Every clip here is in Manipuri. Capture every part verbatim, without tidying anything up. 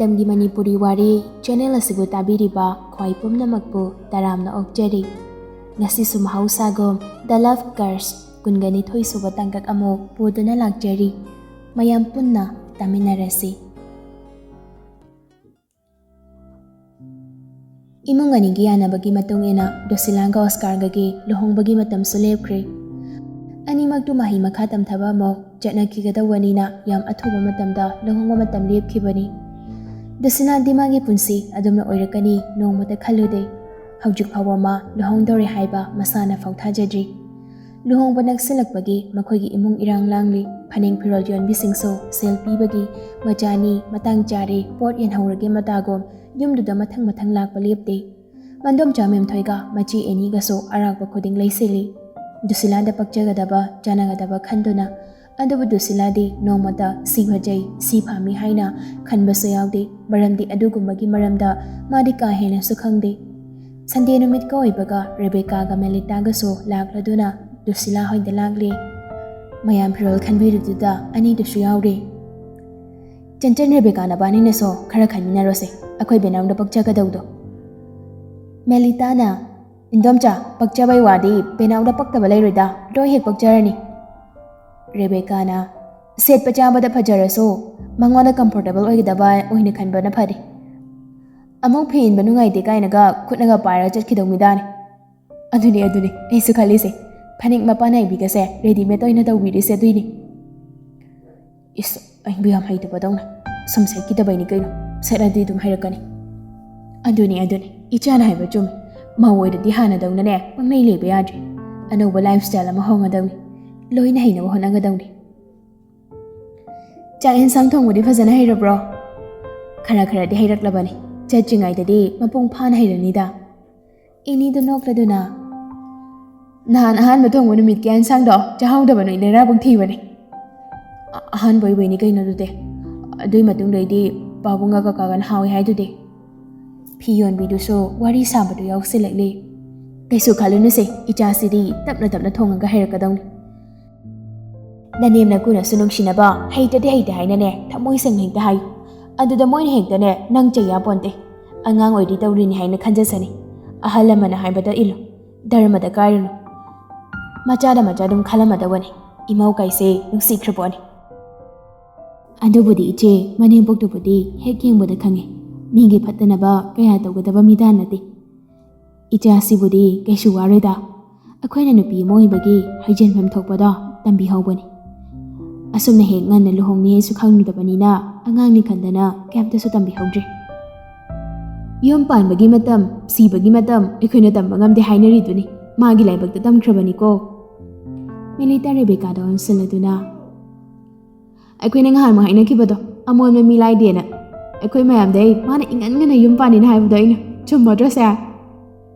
ꯃꯇꯝꯒꯤ ꯃꯅꯤꯄꯨꯔꯤ ꯋꯥꯔꯤ ꯆꯦꯅꯦꯜ ꯑꯁꯤꯕꯨ ꯇꯥꯕꯤꯔꯤꯕ ꯈ꯭ꯋꯥꯏ ꯄꯨꯝꯅꯃꯛꯄꯨ ꯇꯔꯥꯝꯅ ꯑꯣꯛꯆꯔꯤ꯫ ꯉꯁꯤꯁꯨ ꯃꯍꯧꯁꯥꯒꯨꯝ The Love Curse ꯀꯨꯟꯒ ꯅꯤꯊꯣꯏ ꯁꯨꯕ ꯇꯥꯡꯀꯛ ꯑꯃꯨꯛ ꯄꯨꯗꯨꯅ ꯂꯥꯛꯆꯔꯤ꯫ ꯃꯌꯥꯝ ꯄꯨꯟꯅ ꯇꯥꯃꯤꯟꯅꯔꯁꯤ꯫ ꯏꯃꯨꯡ ꯑꯅꯤꯒꯤ ꯌꯥꯅꯕꯒꯤ ꯃꯇꯨꯡ ꯏꯟꯅ ꯗꯣꯁꯤꯂꯥꯒ ꯑꯣꯁꯀꯥꯔꯒꯒꯤ ꯂꯨꯍꯣꯡꯕꯒꯤ ꯃꯇꯝꯁꯨ ꯂꯦꯞꯈ꯭ꯔꯦ꯫ ꯑꯅꯤꯃꯛꯇꯨ ꯃꯍꯩ ꯃꯈꯥ ꯇꯝꯊꯕ ꯑꯃꯨꯛ ꯆꯠꯅꯈꯤꯒꯗꯧꯕꯅꯤꯅ ꯌꯥꯝ ꯑꯊꯨꯕ ꯃꯇꯝꯗ ꯂꯨꯍꯣꯡꯕ ꯃꯇꯝ ꯂꯦꯞꯈꯤꯕꯅꯤ꯫ ꯗꯣꯁꯤꯂꯥꯗꯤ ꯃꯥꯒꯤ ꯄꯨꯟꯁꯤ ꯑꯗꯨꯝꯅ ꯑꯣꯏꯔꯛꯀꯅꯤ ꯅꯣꯡꯃꯇ ꯈꯜꯂꯨꯗꯦ꯫ ꯍꯧꯖꯤꯛ ꯐꯥꯎꯕ ꯃꯥ ꯂꯨꯍꯣꯡꯗꯧꯔꯦ ꯍꯥꯏꯕ ꯃꯁꯥꯅ ꯐꯥꯎ ꯊꯥꯖꯗ꯭ꯔꯤ꯫ ꯂꯨꯍꯣꯡꯕ ꯅꯛꯁꯤꯜꯂꯛꯄꯒꯤ ꯃꯈꯣꯏꯒꯤ ꯏꯃꯨꯡ ꯏꯔꯥꯡ ꯂꯥꯡꯂꯤ꯫ ꯐꯅꯦꯛ ꯐꯤꯔꯣꯜ ꯌꯣꯟꯕꯤꯁꯤꯡꯁꯨ ꯁꯦꯜ ꯄꯤꯕꯒꯤ ꯃꯆꯥꯅꯤ, ꯃꯇꯥꯡ ꯆꯥꯔꯦ, ꯄꯣꯠ ꯌꯦꯟꯍꯧꯔꯒꯦ ꯃꯇꯥꯒꯨꯝ ꯌꯨꯝꯗꯨꯗ ꯃꯊꯪ ꯃꯊꯪ ꯂꯥꯛꯄ ꯂꯦꯞꯇꯦ꯫ ꯃꯟꯗꯣꯝꯆꯥ ꯃꯦꯝꯊꯣꯏꯒ ꯃꯆꯦ ꯑꯦꯅꯤꯒꯁꯨ ꯑꯔꯥꯛꯄ ꯈꯨꯗꯤꯡ ꯂꯩꯁꯤꯜꯂꯤ꯫ ꯗꯨꯁꯤꯂꯥꯗ ꯄꯛꯆꯒꯗꯕ, ꯆꯥꯟꯅꯒꯗꯕ ꯈꯟꯗꯨꯅ꯫ ꯑꯗꯨꯕꯨ ꯗꯨꯁꯤꯂꯥꯗꯤ ꯅꯣꯡꯃꯇ ꯁꯤ ꯐꯖꯩ, ꯁꯤ ꯐꯥꯝꯃꯤ ꯍꯥꯏꯅ ꯈꯟꯕꯁꯨ ꯌꯥꯎꯗꯦ, ꯃꯔꯝꯗꯤ ꯑꯗꯨꯒꯨꯝꯕꯒꯤ ꯃꯔꯝꯗ ꯃꯥꯗꯤ ꯀꯥ ꯍꯦꯟꯅꯁꯨ ꯈꯪꯗꯦ꯫ ꯁꯟꯗꯦ ꯅꯨꯃꯤꯠꯀ ꯑꯣꯏꯕꯒ ꯔꯦꯕꯦꯀꯥꯒ ꯃꯦꯂꯤꯇꯥꯒꯁꯨ ꯂꯥꯛꯂꯗꯨꯅ ꯗꯨꯁꯤꯂꯥ ꯍꯣꯏꯗ ꯂꯥꯛꯂꯦ꯫ ꯃꯌꯥꯝ ꯐꯤꯔꯣꯜ ꯈꯟꯕꯤꯔꯨꯗꯨꯗ ꯑꯅꯤꯗꯨꯁꯨ ꯌꯥꯎꯔꯦ꯫ ꯆꯟꯆꯟ, ꯔꯦꯕꯦꯀꯥ ꯅꯕꯥꯅꯤꯅꯁꯨ ꯈꯔ ꯈꯟꯃꯤꯟꯅꯔꯣꯁꯦ, ꯑꯩꯈꯣꯏ ꯕꯦꯅꯥꯎꯗ ꯄꯛꯆꯒꯗꯧꯗꯣ꯫ ꯃꯦꯂꯤꯇꯥꯅ, "ꯏꯟꯗꯣꯝꯆꯥ, ꯄꯛꯆꯕꯩ ꯋꯥꯗꯤ ꯕꯦꯅꯥꯎꯗ ꯄꯛꯇꯕ ꯂꯩꯔꯣꯏꯗ, ꯂꯣꯏ ꯍꯦꯛ ꯄꯛꯆꯔꯅꯤ"꯫ ꯔꯦꯕꯦꯀꯥꯅ, "ꯁꯦꯠꯄ ꯆꯥꯕꯗ ꯐꯖꯔꯁꯨ ꯃꯉꯣꯟꯗ ꯀꯝꯐꯣꯔꯇꯦꯕꯜ ꯑꯣꯏꯒꯗꯕ ꯑꯣꯏꯅ ꯈꯟꯕꯅ ꯐꯔꯦ꯫ ꯑꯃꯨꯛ ꯐꯤ ꯏꯟꯕ ꯅꯨꯡꯉꯥꯏꯇꯦ ꯀꯥꯏꯅꯒ ꯈꯨꯠꯅꯒ ꯄꯥꯏꯔꯒ ꯆꯠꯈꯤꯗꯧ ꯃꯤꯗꯥꯅꯤ"꯫ "ꯑꯗꯨꯅꯦ, ꯑꯗꯨꯅꯦ, ꯑꯩꯁꯨ ꯈꯜꯂꯤꯁꯦ꯫ ꯐꯅꯦꯛ ꯃꯄꯥꯟ ꯅꯥꯏꯕꯤꯒꯁꯦ ꯔꯦꯗꯤꯃꯦꯗ ꯑꯣꯏꯅ ꯇꯧꯕꯤꯔꯤꯁꯦ ꯑꯗꯨꯏꯅꯦ"꯫ ꯏꯁ, ꯑꯩꯕꯨ ꯌꯥꯝ ꯍꯩꯇꯕꯗꯧꯅ꯫ ꯁꯨꯝ ꯁꯦꯠꯈꯤꯗꯕꯩꯅꯤ ꯀꯩꯅꯣ, ꯁꯦꯠꯂꯗꯤ ꯑꯗꯨꯝ ꯍꯩꯔꯛꯀꯅꯤ꯫ "ꯑꯗꯨꯅꯤ, ꯑꯗꯨꯅꯤ, ꯏꯆꯥꯅ ꯍꯥꯏꯕ ꯆꯨꯝꯃꯤ꯫ ꯃꯧ ꯑꯣꯏꯔꯗꯤ ꯍꯥꯟꯅꯗꯧꯅꯅꯦ ꯄꯪꯂꯩ ꯂꯩꯕ ꯌꯥꯗ꯭ꯔꯦ꯫ ꯑꯅꯧꯕ ꯂꯥꯏꯐ ꯁ꯭ꯇꯥꯏꯜ ꯑꯃ ꯍꯣꯡꯒꯗꯧꯅꯤ꯫ ꯂꯣꯏꯅ ꯍꯩꯅꯕ ꯍꯣꯠꯅꯒꯗꯧꯅꯤ"꯫ "ꯆꯥꯛ ꯌꯦꯟꯁꯥꯡ ꯊꯣꯡꯕꯗꯤ ꯐꯖꯅ ꯍꯩꯔꯕ꯭ꯔꯣ?" "ꯈꯔ ꯈꯔꯗꯤ ꯍꯩꯔꯛꯂꯕꯅꯤ꯫ ꯆꯠꯇ꯭ꯔꯤꯉꯩꯗꯗꯤ ꯃꯄꯨꯡ ꯐꯥꯅ ꯍꯩꯔꯅꯤꯗ"꯫ ꯑꯦꯅꯤꯗꯨ ꯅꯣꯛꯂꯗꯨꯅ, "ꯅꯍꯥꯟ ꯑꯍꯥꯟꯕ ꯊꯣꯡꯕ ꯅꯨꯃꯤꯠꯀꯤ ꯌꯦꯟꯁꯥꯡꯗꯣ ꯆꯥꯍꯧꯗꯕ ꯅꯣꯏ ꯅꯩꯔꯥꯕꯨꯡ ꯊꯤꯕꯅꯦ"꯫ "ꯑ-, ꯑꯍꯥꯟꯕ ꯑꯣꯏꯕꯩꯅꯤ ꯀꯩꯅꯣ ꯑꯗꯨꯗꯤ꯫ ꯑꯗꯨꯏ ꯃꯇꯨꯡꯗꯩꯗꯤ ꯄꯥꯕꯨꯡꯒ ꯀꯀꯥꯒꯅ ꯍꯥꯎꯋꯦ ꯍꯥꯏꯗꯨꯗꯤ"꯫ ꯐꯤ ꯌꯣꯟꯕꯤꯗꯨꯁꯨ ꯋꯥꯔꯤ ꯁꯥꯕꯗꯨ ꯌꯥꯎꯁꯤꯜꯂꯛꯂꯤ꯫ "ꯀꯩꯁꯨ ꯈꯜꯂꯨꯅꯨꯁꯦ, ꯏꯆꯥꯁꯤꯗꯤ ꯇꯞꯅ ꯇꯞꯅ ꯊꯣꯡꯉꯒ ꯍꯩꯔꯛꯀꯗꯧꯅꯤ꯫ ꯅꯅꯦꯝ ꯅꯀꯨꯅꯁꯨ ꯅꯨꯡꯁꯤꯅꯕ ꯍꯩꯇꯗꯤ ꯍꯩꯇꯦ ꯍꯥꯏꯅꯅꯦ ꯊꯃꯣꯏ ꯁꯦꯡꯅ ꯍꯦꯛꯇ ꯍꯥꯏꯌꯨ꯫ ꯑꯗꯨꯗ ꯃꯣꯏꯅ ꯍꯦꯛꯇꯅꯦ ꯅꯪ ꯆꯩ ꯌꯥꯄꯣꯟꯇꯦ꯫ ꯑꯉꯥꯡ ꯑꯣꯏꯔꯤ ꯇꯧꯔꯤꯅꯤ ꯍꯥꯏꯅ ꯈꯟꯖꯁꯅꯤ꯫ ꯑꯍꯜ ꯂꯃꯟꯅ ꯍꯥꯏꯕꯗ ꯏꯜꯂꯨ, ꯙꯔꯃꯗ ꯀꯥꯏꯔꯨꯅꯨ꯫ ꯃꯆꯥꯗ ꯃꯆꯥ ꯑꯗꯨꯝ ꯈꯜꯂꯝꯃꯗꯧꯕꯅꯤ꯫ ꯏꯃꯧ ꯀꯥꯏꯁꯦ ꯅꯨꯡꯁꯤꯈ꯭ꯔ ꯄꯣꯠꯅꯤ꯫ ꯑꯗꯨꯕꯨꯗꯤ ꯏꯆꯦ, ꯃꯅꯦꯝꯄꯣꯛꯇꯨꯕꯨꯗꯤ ꯍꯦꯛ ꯌꯦꯡꯕꯗ ꯈꯪꯉꯦ꯫ ꯃꯤꯒꯤ ꯐꯠꯇꯅꯕ ꯀꯌꯥ ꯇꯧꯒꯗꯕ ꯃꯤꯗꯥ ꯅꯠꯇꯦ꯫ ꯏꯆꯥꯁꯤꯕꯨꯗꯤ ꯀꯩꯁꯨ ꯋꯥꯔꯣꯏꯗ꯫ ꯑꯩꯈꯣꯏꯅ ꯅꯨꯄꯤ ꯑꯃ ꯑꯣꯏꯕꯒꯤ ꯍꯩꯖꯤꯟꯐꯝ ꯊꯣꯛꯄꯗꯣ ꯇꯝꯕꯤꯍꯧꯕꯅꯤ꯫ ꯑꯁꯨꯝꯅ ꯍꯦꯛ ꯉꯟꯅ ꯂꯨꯍꯣꯡꯅꯤ ꯍꯥꯏꯁꯨ ꯈꯪꯂꯨꯗꯕꯅꯤꯅ ꯑꯉꯥꯡꯅꯤ ꯈꯟꯗꯅ ꯀꯩꯝꯇꯁꯨ ꯇꯝꯕꯤꯍꯧꯗ꯭ꯔꯦ꯫ ꯌꯨꯝ ꯄꯥꯟꯕꯒꯤ ꯃꯇꯝ, ꯁꯤꯕꯒꯤ ꯃꯇꯝ ꯑꯩꯈꯣꯏꯅ ꯇꯝꯕ ꯉꯝꯗꯦ ꯍꯥꯏꯅꯔꯤꯗꯨꯅꯤ꯫ ꯃꯥꯒꯤ ꯂꯥꯏꯕꯛꯇ ꯇꯝꯈ꯭ꯔꯕꯅꯤꯀꯣ꯫ ꯃꯦꯂꯤꯇꯥ ꯔꯦꯕꯦꯀꯥꯗ ꯑꯣꯟꯁꯤꯜꯂꯗꯨꯅ, ꯑꯩꯈꯣꯏꯅ ꯉꯍꯥꯟꯃꯨꯛ ꯍꯥꯏꯅꯈꯤꯕꯗꯣ, ꯑꯃꯣꯟꯕ ꯃꯤ ꯂꯥꯏꯗꯦꯅ꯫ ꯑꯩꯈꯣꯏ ꯃꯌꯥꯝꯗꯩ ꯃꯥꯅ ꯏꯉꯟ ꯉꯟꯅ ꯌꯨꯝ ꯄꯥꯟꯅꯤꯅ ꯍꯥꯏꯕꯗꯣ ꯑꯩꯅ꯫ ꯆꯨꯝꯃꯗ꯭ꯔꯣ ꯁꯦ?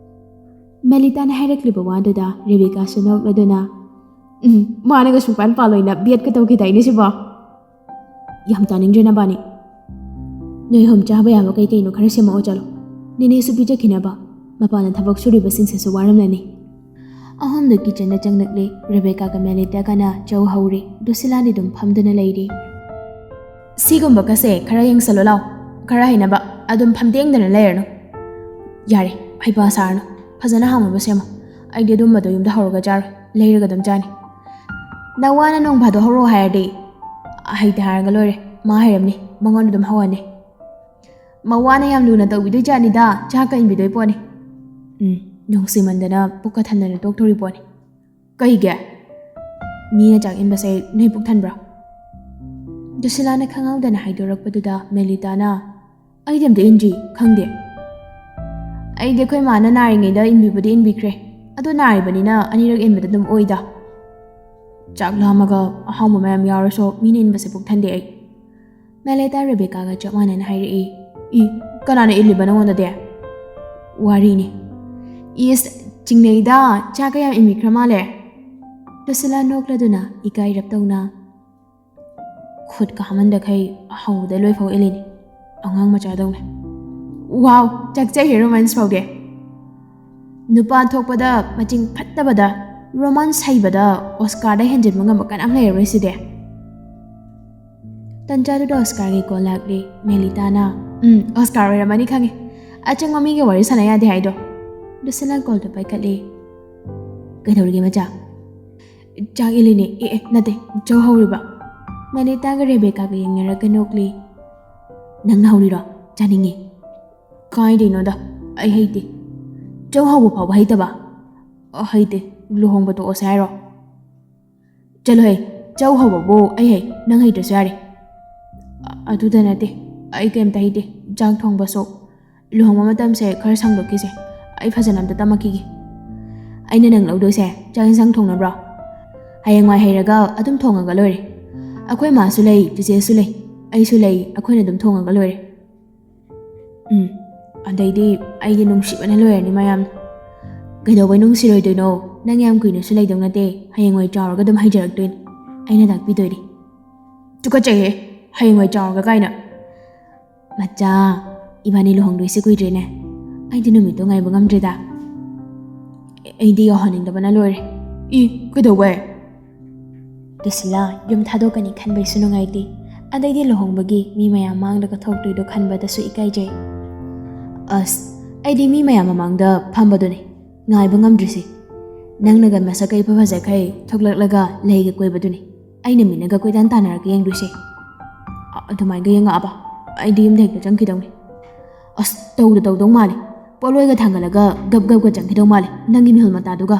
ꯃꯦꯂꯤꯇꯥꯅ ꯍꯥꯏꯔꯛꯂꯤꯕ ꯋꯥꯗꯨꯗ ꯔꯦꯕꯦꯀꯥꯁꯨ ꯅꯣꯛꯂꯗꯨꯅ, "ꯎꯝ, ꯃꯥꯅꯒ ꯁꯨꯡꯄꯥꯟ ꯄꯥꯜꯂꯣꯏꯅ ꯕꯦꯠꯀ ꯇꯧꯈꯤꯗꯥꯏꯅꯦ ꯁꯤꯕꯣ?" "ꯌꯥꯝ ꯇꯥꯅꯤꯡꯗ꯭ꯔꯦ ꯅꯕꯥꯅꯤ꯫ ꯅꯣꯏ ꯑꯍꯨꯝ ꯆꯥꯕ ꯌꯥꯕ ꯀꯩ ꯀꯩꯅꯣ ꯈꯔ ꯁꯦꯝꯃꯛꯑꯣ ꯆꯠꯂꯣ꯫ ꯅꯦꯅꯦꯁꯨ ꯄꯤꯖꯈꯤꯅꯕ꯫ ꯃꯄꯥꯟꯗ ꯊꯕꯛ ꯁꯨꯔꯤꯕꯁꯤꯡꯁꯤꯁꯨ ꯋꯥꯔꯝꯂꯅꯤ꯫" ꯑꯍꯨꯝꯗꯨ ꯀꯤꯆꯟꯗ ꯆꯪꯂꯛꯂꯦ꯫ ꯔꯦꯕꯦꯀꯥꯒ ꯃꯦꯂꯤꯇꯥꯒꯅ ꯆꯧ ꯍꯧꯔꯤ꯫ ꯗꯨꯁꯤꯂꯥꯗꯤ ꯑꯗꯨꯝ ꯐꯝꯗꯨꯅ ꯂꯩꯔꯤ꯫ "ꯁꯤꯒꯨꯝꯕꯒꯁꯦ ꯈꯔ ꯌꯦꯡꯁꯜꯂꯣ ꯂꯥꯎ꯫ ꯈꯔ ꯍꯩꯅꯕ꯫ ꯑꯗꯨꯝ ꯐꯝꯗꯦꯡꯗꯅ ꯂꯩꯔꯅꯨ꯫ ꯌꯥꯔꯦ, ꯍꯩꯄꯥ ꯁꯥꯔꯅꯨ꯫ ꯐꯖꯅ ꯍꯥꯎꯅꯕ ꯁꯦꯝꯃꯣ꯫ ꯑꯩꯗꯤ ꯑꯗꯨꯝꯕꯗꯣ ꯌꯨꯝꯗ ꯍꯧꯔꯒ ꯆꯥꯔꯣꯏ꯫ ꯂꯩꯔꯒ ꯑꯗꯨꯝ ꯆꯥꯅꯤ꯫ ꯅꯋꯥꯅ ꯅꯣꯡ ꯐꯥꯗꯣꯛ ꯍꯧꯔꯛꯑꯣ ꯍꯥꯏꯔꯗꯤ?" "ꯍꯩꯇꯦ ꯍꯥꯏꯔꯒ ꯂꯣꯏꯔꯦ꯫ ꯃꯥ ꯍꯩꯔꯝꯅꯤ꯫ ꯃꯉꯣꯟꯗ ꯑꯗꯨꯝ ꯍꯧꯍꯟꯅꯤ꯫" "ꯃꯋꯥꯅ ꯌꯥꯝ ꯂꯨꯅ ꯇꯧꯕꯤꯗꯣꯏ ꯖꯥꯠꯅꯤꯗ, ꯆꯥꯛꯀ ꯏꯟꯕꯤꯗꯣꯏ ꯄꯣꯠꯅꯤ꯫" "ꯎꯝ, ꯅꯨꯡꯁꯤꯃꯟꯗꯅ ꯄꯨꯛꯀ ꯊꯟꯗꯅ ꯇꯣꯛꯇꯣꯔꯤ ꯄꯣꯠꯅꯤ꯫" "ꯀꯩꯒꯤ?" "ꯃꯤꯅ ꯆꯥꯛ ꯏꯟꯕꯁꯦ ꯅꯣꯏ ꯄꯨꯛ ꯊꯟꯕ꯭ꯔꯥ?" ꯖꯣꯁꯤꯂꯥꯅ ꯈꯪꯍꯧꯗꯅ ꯍꯥꯏꯗꯣꯔꯛꯄꯗꯨꯗ ꯃꯦꯂꯤꯇꯥꯅ, "ꯑꯩꯗꯤ ꯑꯝꯇ ꯏꯟꯗ꯭ꯔꯤ, ꯈꯪꯗꯦ꯫ ꯑꯩꯗꯤ ꯑꯩꯈꯣꯏ ꯃꯥꯅ ꯅꯥꯔꯤꯉꯩꯗ ꯏꯟꯕꯤꯕꯨꯗꯤ ꯏꯟꯕꯤꯈ꯭ꯔꯦ꯫ ꯑꯗꯣ ꯅꯥꯔꯤꯕꯅꯤꯅ ꯑꯅꯤꯔꯛ ꯏꯟꯕꯗ ꯑꯗꯨꯝ ꯑꯣꯏꯗ꯫ ꯆꯥꯛ ꯂꯥꯝꯃꯒ ꯑꯍꯥꯎꯕ ꯃꯌꯥꯝ ꯌꯥꯎꯔꯁꯨ ꯃꯤꯅ ꯏꯟꯕꯁꯦ ꯄꯨꯛ ꯊꯟꯗꯦ ꯑꯩ꯫" ꯃꯦꯂꯤꯇꯥ ꯔꯦꯕꯦꯀꯥꯒ ꯆꯞ ꯃꯥꯟꯅꯅ ꯍꯥꯏꯔꯛꯏ꯫ "ꯏ, ꯀꯅꯥꯅ ꯏꯜꯂꯤꯕ ꯅꯉꯣꯟꯗꯗꯤ?" "ꯋꯥꯔꯤꯅꯤ꯫" "ꯏꯁ, ꯆꯤꯡꯅꯩꯗ, ꯆꯥꯛꯀ ꯌꯥꯝ ꯏꯟꯕꯤꯈ꯭ꯔ ꯃꯥꯜꯂꯦ꯫" ꯂꯨꯁꯤꯂꯥ ꯅꯣꯛꯂꯗꯨꯅ ꯏꯀꯥꯏꯔꯞ ꯇꯧꯅ, "ꯈꯨꯠꯀ ꯍꯥꯝꯍꯟꯗꯈꯩ ꯑꯍꯧꯕꯗ ꯂꯣꯏꯐꯥꯎ ꯏꯜꯂꯤꯅꯤ, ꯑꯉꯥꯡ ꯃꯆꯥꯗꯧꯅ꯫" "ꯋꯥꯎ, ꯆꯥꯛꯆꯩꯍꯦ ꯔꯣꯃꯥꯟꯁ ꯐꯥꯎꯗꯤ꯫" "ꯅꯨꯄꯥ ꯊꯣꯛꯄꯗ ꯃꯆꯤꯡ ꯐꯠꯇꯕꯗ ꯔꯣꯃꯥꯟꯁ ꯍꯩꯕꯗ ꯑꯣꯁꯀꯥꯔꯗ ꯍꯦꯟꯖꯤꯟꯕ ꯉꯝꯕ ꯀꯅꯥꯝ ꯂꯩꯔꯔꯣꯏ ꯁꯤꯗꯤ꯫" ꯇꯟꯖꯥꯗꯨꯗ ꯑꯣꯁꯀꯥꯔꯒꯤ ꯀꯣꯜ ꯂꯥꯛꯂꯦ꯫ ꯃꯦꯂꯤꯇꯥꯅ, "ꯎꯝ, ꯑꯣꯁꯀꯥꯔ ꯑꯣꯏꯔꯝꯃꯅꯤ ꯈꯪꯉꯦ꯫ ꯑꯆꯪꯕ ꯃꯤꯒ ꯋꯥꯔꯤ ꯁꯥꯟꯅ ꯌꯥꯗꯦ ꯍꯥꯏꯗꯣ?" ꯂꯨꯁꯤꯂꯥ ꯀꯣꯜꯗꯣ ꯄꯥꯏꯈꯠꯂꯦ꯫ "ꯀꯩꯗꯧꯔꯤꯒꯦ ꯃꯆꯥ?" "ꯆꯥꯛ ꯏꯜꯂꯤꯅꯦ꯫ ꯑꯦ, ꯑꯦ, ꯅꯠꯇꯦ, ꯆꯧ ꯍꯧꯔꯤꯕ꯫" ꯃꯦꯂꯤꯇꯥꯒ ꯔꯦꯕꯦꯀꯥꯒ ꯌꯦꯡꯅꯔꯒ ꯅꯣꯛꯂꯤ꯫ "ꯅꯪꯅ ꯍꯧꯔꯤꯔꯣ? ꯆꯥꯅꯤꯡꯉꯦ꯫" "ꯀꯥꯏꯗꯩꯅꯣꯗ, ꯑꯩ ꯍꯩꯇꯦ꯫" "ꯆꯧ ꯍꯧꯕ ꯐꯥꯎꯕ ꯍꯩꯇꯕ?" "ꯑ, ꯍꯩꯇꯦ꯫ ꯂꯨꯍꯣꯡꯕ ꯇꯣꯛꯑꯁꯦ ꯍꯥꯏꯔꯣ?" "ꯆꯠꯂꯣꯍꯦ, ꯆꯧ ꯍꯧꯕꯕꯨ ꯑꯩ ꯍꯩ, ꯅꯪ ꯍꯩꯇ꯭ꯔꯁꯨ ꯌꯥꯔꯦ꯫" "ꯑ-, ꯑꯗꯨꯗ ꯅꯠꯇꯦ, ꯑꯩ ꯀꯩꯝꯇ ꯍꯩꯇꯦ꯫ ꯆꯥꯛ ꯊꯣꯡꯕꯁꯨ꯫ ꯂꯨꯍꯣꯡꯕ ꯃꯇꯝꯁꯦ ꯈꯔ ꯁꯥꯡꯗꯣꯛꯈꯤꯁꯦ, ꯑꯩ ꯐꯖꯅ ꯑꯝꯇ ꯇꯝꯃꯛꯈꯤꯒꯦ꯫" "ꯑꯩꯅ ꯅꯪ ꯂꯧꯗꯣꯏꯁꯦ ꯆꯥꯛ ꯌꯦꯟꯁꯥꯡ ꯊꯣꯡꯅꯕ꯭ꯔꯣ? ꯍꯌꯦꯡꯋꯥꯏ ꯍꯩꯔꯒ ꯑꯗꯨꯝ ꯊꯣꯡꯉꯒ ꯂꯣꯏꯔꯦ꯫ ꯑꯩꯈꯣꯏ ꯃꯥꯁꯨ ꯂꯩ, ꯆꯦꯆꯦꯁꯨ ꯂꯩ, ꯑꯩꯁꯨ ꯂꯩ, ꯑꯩꯈꯣꯏꯅ ꯑꯗꯨꯝ ꯊꯣꯡꯉꯒ ꯂꯣꯏꯔꯦ꯫" "ꯎꯝ, ꯑꯗꯩꯗꯤ ꯑꯩꯗꯤ ꯅꯨꯡꯁꯤꯕꯅ ꯂꯣꯏꯔꯅꯤ ꯃꯌꯥꯝꯅ꯫" "ꯀꯩꯗꯧꯕꯩ ꯅꯨꯡꯁꯤꯔꯣꯏꯗꯣꯏꯅꯣ? ꯅꯪ ꯌꯥꯝ ꯀꯨꯏꯅꯁꯨ ꯂꯩꯗꯧ ꯅꯠꯇꯦ, ꯍꯌꯦꯡꯋꯥꯏ ꯆꯥꯎꯔꯒ ꯑꯗꯨꯝ ꯍꯩꯖꯔꯛꯇꯣꯏꯅꯤ, ꯑꯩꯅ ꯇꯥꯛꯄꯤꯗꯣꯏꯅꯤ꯫" "ꯇꯨꯀꯠꯆꯩꯍꯦ, ꯍꯌꯦꯡꯋꯥꯏ ꯆꯥꯎꯔꯒ ꯀꯥꯏꯅ꯫" "ꯃꯆꯥ, ꯏꯕꯥꯅꯤ ꯂꯨꯍꯣꯡꯗꯣꯏꯁꯦ ꯀꯨꯏꯗ꯭ꯔꯦꯅꯦ꯫ ꯑꯩꯗꯤ ꯅꯨꯃꯤꯠꯇꯣ ꯉꯥꯏꯕ ꯉꯝꯗ꯭ꯔꯦꯗ꯫" "ꯑꯩꯗꯤ ꯌꯧꯍꯟꯅꯤꯡꯗꯕꯅ ꯂꯣꯏꯔꯦ꯫" "ꯏ, ꯀꯩꯗꯧꯕꯩ?" "ꯂꯨꯁꯤꯂꯥ, ꯌꯨꯝ ꯊꯥꯗꯣꯛꯀꯅꯤ ꯈꯟꯕꯩꯁꯨ ꯅꯨꯡꯉꯥꯏꯇꯦ, ꯑꯗꯩꯗꯤ ꯂꯨꯍꯣꯡꯕꯒꯤ ꯃꯤ ꯃꯌꯥꯝ ꯃꯥꯡꯗꯒ ꯊꯣꯛꯇꯣꯏꯗꯣ ꯈꯟꯕꯗꯁꯨ ꯏꯀꯥꯏꯖꯩ꯫" "ꯑꯁ, ꯑꯩꯗꯤ ꯃꯤ ꯃꯌꯥꯝ ꯃꯃꯥꯡꯗ ꯐꯝꯕꯗꯨꯅꯦ ꯉꯥꯏꯕ ꯉꯝꯗ꯭ꯔꯤꯁꯦ꯫ ꯅꯪꯅꯒ ꯃꯁꯛꯀ ꯏꯐ ꯐꯖꯈꯩ ꯊꯣꯛꯂꯛꯂꯒ ꯂꯩꯒ ꯀꯣꯏꯕꯗꯨꯅꯦ ꯑꯩꯅ ꯃꯤꯠꯅꯒ ꯀꯣꯏꯇꯥꯟ ꯇꯥꯟꯅꯔꯒ ꯌꯦꯡꯗꯣꯏꯁꯦ꯫" "ꯑ-, ꯑꯗꯨꯃꯥꯏꯅꯒ ꯌꯦꯡꯉꯛꯑꯕ? ꯑꯩꯗꯤ ꯌꯨꯝꯗ ꯍꯦꯛꯇ ꯆꯪꯈꯤꯗꯧꯅꯤ꯫" "ꯑꯁ, ꯇꯧꯗ ꯇꯧꯗꯧ ꯃꯥꯜꯂꯦ꯫ ꯄꯣꯠꯂꯣꯏꯒ ꯊꯥꯡꯒꯠꯂꯒ ꯒꯞ ꯒꯞꯀ ꯆꯪꯈꯤꯗꯧ ꯃꯥꯜꯂꯦ, ꯅꯪꯒꯤ ꯃꯤꯍꯨꯜ ꯃꯇꯥꯗꯨꯒ꯫"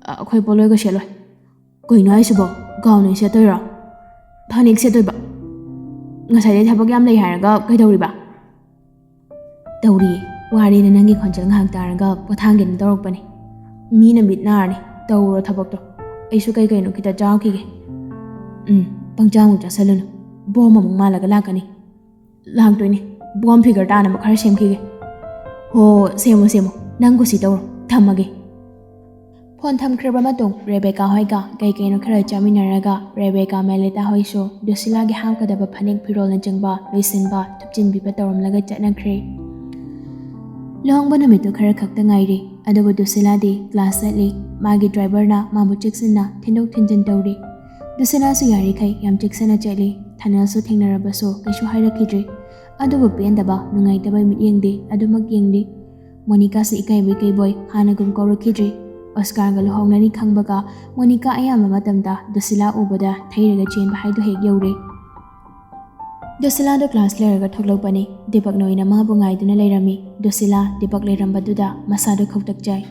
"ꯑ-, ꯑꯩꯈꯣꯏ ꯄꯣꯠꯂꯣꯏꯒ ꯁꯦꯠꯂꯣꯏ꯫" "ꯀꯩꯅꯣ ꯍꯥꯏꯁꯤꯕꯣ? ꯒꯥꯎꯟ ꯑꯣꯏꯅ ꯁꯦꯠꯇꯣꯏꯔꯣ? ꯐꯅꯦꯛ ꯁꯦꯠꯇꯣꯏꯕ? ꯉꯁꯥꯏꯗꯩ ꯊꯕꯛ ꯌꯥꯝ ꯂꯩ ꯍꯥꯏꯔꯒ ꯀꯩꯗꯧꯔꯤꯕ?" "ꯇꯧꯔꯤꯌꯦ꯫ ꯋꯥꯔꯦꯅ ꯅꯪꯒꯤ ꯈꯣꯟꯖꯦꯜ ꯉꯥꯏꯍꯥꯛ ꯇꯥꯔꯒ ꯄꯣꯊꯥꯒꯦꯅ ꯇꯧꯔꯛꯄꯅꯦ꯫ ꯃꯤꯅ ꯃꯤꯠ ꯅꯥꯔꯅꯤ꯫ ꯇꯧꯔꯣ ꯊꯕꯛꯇꯣ꯫ ꯑꯩꯁꯨ ꯀꯩ ꯀꯩꯅꯣ ꯈꯤꯇ ꯆꯥꯎꯈꯤꯒꯦ꯫" "ꯎꯝ, ꯄꯪꯆꯥꯃꯨꯛ ꯆꯥꯁꯜꯂꯨꯅꯨ꯫ ꯕꯣꯝ ꯑꯃꯨꯛ ꯃꯥꯜꯂꯒ ꯂꯥꯛꯀꯅꯤ꯫" "ꯂꯥꯛꯇꯣꯏꯅꯦ꯫ ꯕꯣꯝ ꯐꯤꯒꯔ ꯇꯥꯅꯕ ꯈꯔ ꯁꯦꯝꯈꯤꯒꯦ꯫" "ꯍꯣ, ꯍꯣ, ꯁꯦꯝꯃꯣ, ꯁꯦꯝꯃꯣ꯫ ꯅꯪ ꯀꯨꯁꯤ ꯇꯧꯔꯣ꯫ ꯊꯝꯃꯒꯦ꯫" ꯐꯣꯟ ꯊꯝꯈ꯭ꯔꯕ ꯃꯇꯨꯡ ꯔꯦꯕꯦꯀꯥ ꯍꯣꯏꯒ ꯀꯩ ꯀꯩꯅꯣ ꯈꯔ ꯆꯥꯃꯤꯟꯅꯔꯒ ꯔꯦꯕꯦꯀꯥ ꯃꯦꯂꯤꯇꯥ ꯍꯣꯏꯁꯨ ꯗꯨꯁꯤꯂꯥꯒꯤ ꯍꯥꯞꯀꯗꯕ ꯐꯅꯦꯛ ꯐꯤꯔꯣꯜꯅꯆꯤꯡꯕ ꯂꯣꯏꯁꯤꯟꯕ, ꯊꯨꯞꯆꯤꯟꯕꯤꯕ ꯇꯧꯔꯝꯂꯒ ꯆꯠꯅꯈ꯭ꯔꯦ꯫ ꯂꯨꯍꯣꯡꯕ ꯅꯨꯃꯤꯠꯇꯨ ꯈꯔ ꯈꯛꯇ ꯉꯥꯏꯔꯦ, ꯑꯗꯨꯕꯨ ꯗꯨꯁꯤꯂꯥꯗꯤ ꯀ꯭ꯂꯥꯁ ꯆꯠꯂꯤ꯫ ꯃꯥꯒꯤ ꯗ꯭ꯔꯥꯏꯚꯔꯅ ꯃꯥꯕꯨ ꯆꯦꯛꯁꯤꯟꯅ ꯊꯤꯟꯗꯣꯛ ꯊꯤꯟꯖꯤꯟ ꯇꯧꯔꯤ꯫ ꯗꯨꯁꯤꯂꯥꯁꯨ ꯌꯥꯔꯤꯈꯩ ꯌꯥꯝ ꯆꯦꯛꯁꯤꯟꯅ ꯆꯠꯂꯤ꯫ ꯊꯅꯦꯜꯁꯨ ꯊꯦꯡꯅꯔꯕꯁꯨ ꯀꯩꯁꯨ ꯍꯥꯏꯔꯛꯈꯤꯗ꯭ꯔꯦ꯫ ꯑꯗꯨꯕꯨ ꯄꯦꯟꯗꯕ, ꯅꯨꯡꯉꯥꯏꯇꯕ ꯃꯤꯠꯌꯦꯡꯗꯤ ꯑꯗꯨꯃꯛ ꯌꯦꯡꯂꯤ꯫ ꯃꯣꯅꯤꯀꯥꯁꯨ ꯏꯀꯥꯏꯕꯣꯏ ꯀꯩꯕꯣꯏ ꯍꯥꯟꯅꯒꯨꯝ ꯀꯧꯔꯛꯈꯤꯗ꯭ꯔꯦ꯫ ꯑꯣꯁꯀꯥꯔꯒ ꯂꯨꯍꯣꯡꯂꯅꯤ ꯈꯪꯕꯒ ꯃꯣꯅꯤꯀꯥ ꯑꯌꯥꯝꯕ ꯃꯇꯝꯗ ꯗꯨꯁꯤꯂꯥ ꯎꯕꯗ ꯊꯩꯔꯒ ꯆꯦꯟꯕ ꯍꯥꯏꯗꯨ ꯍꯦꯛ ꯌꯧꯔꯦ꯫ ꯗꯨꯁꯤꯂꯥꯗꯣ ꯀ꯭ꯂꯥꯁ ꯂꯣꯏꯔꯒ ꯊꯣꯛꯂꯛꯄꯅꯤ꯫ ꯗꯤꯄꯛꯅ ꯑꯣꯏꯅ ꯃꯥꯕꯨ ꯉꯥꯏꯗꯨꯅ ꯂꯩꯔꯝꯃꯤ꯫ ꯗꯨꯁꯤꯂꯥ ꯗꯤꯄꯛ ꯂꯩꯔꯝꯕꯗꯨꯗ ꯃꯁꯥꯗꯣ ꯈꯧꯇꯛ ꯆꯥꯏ꯫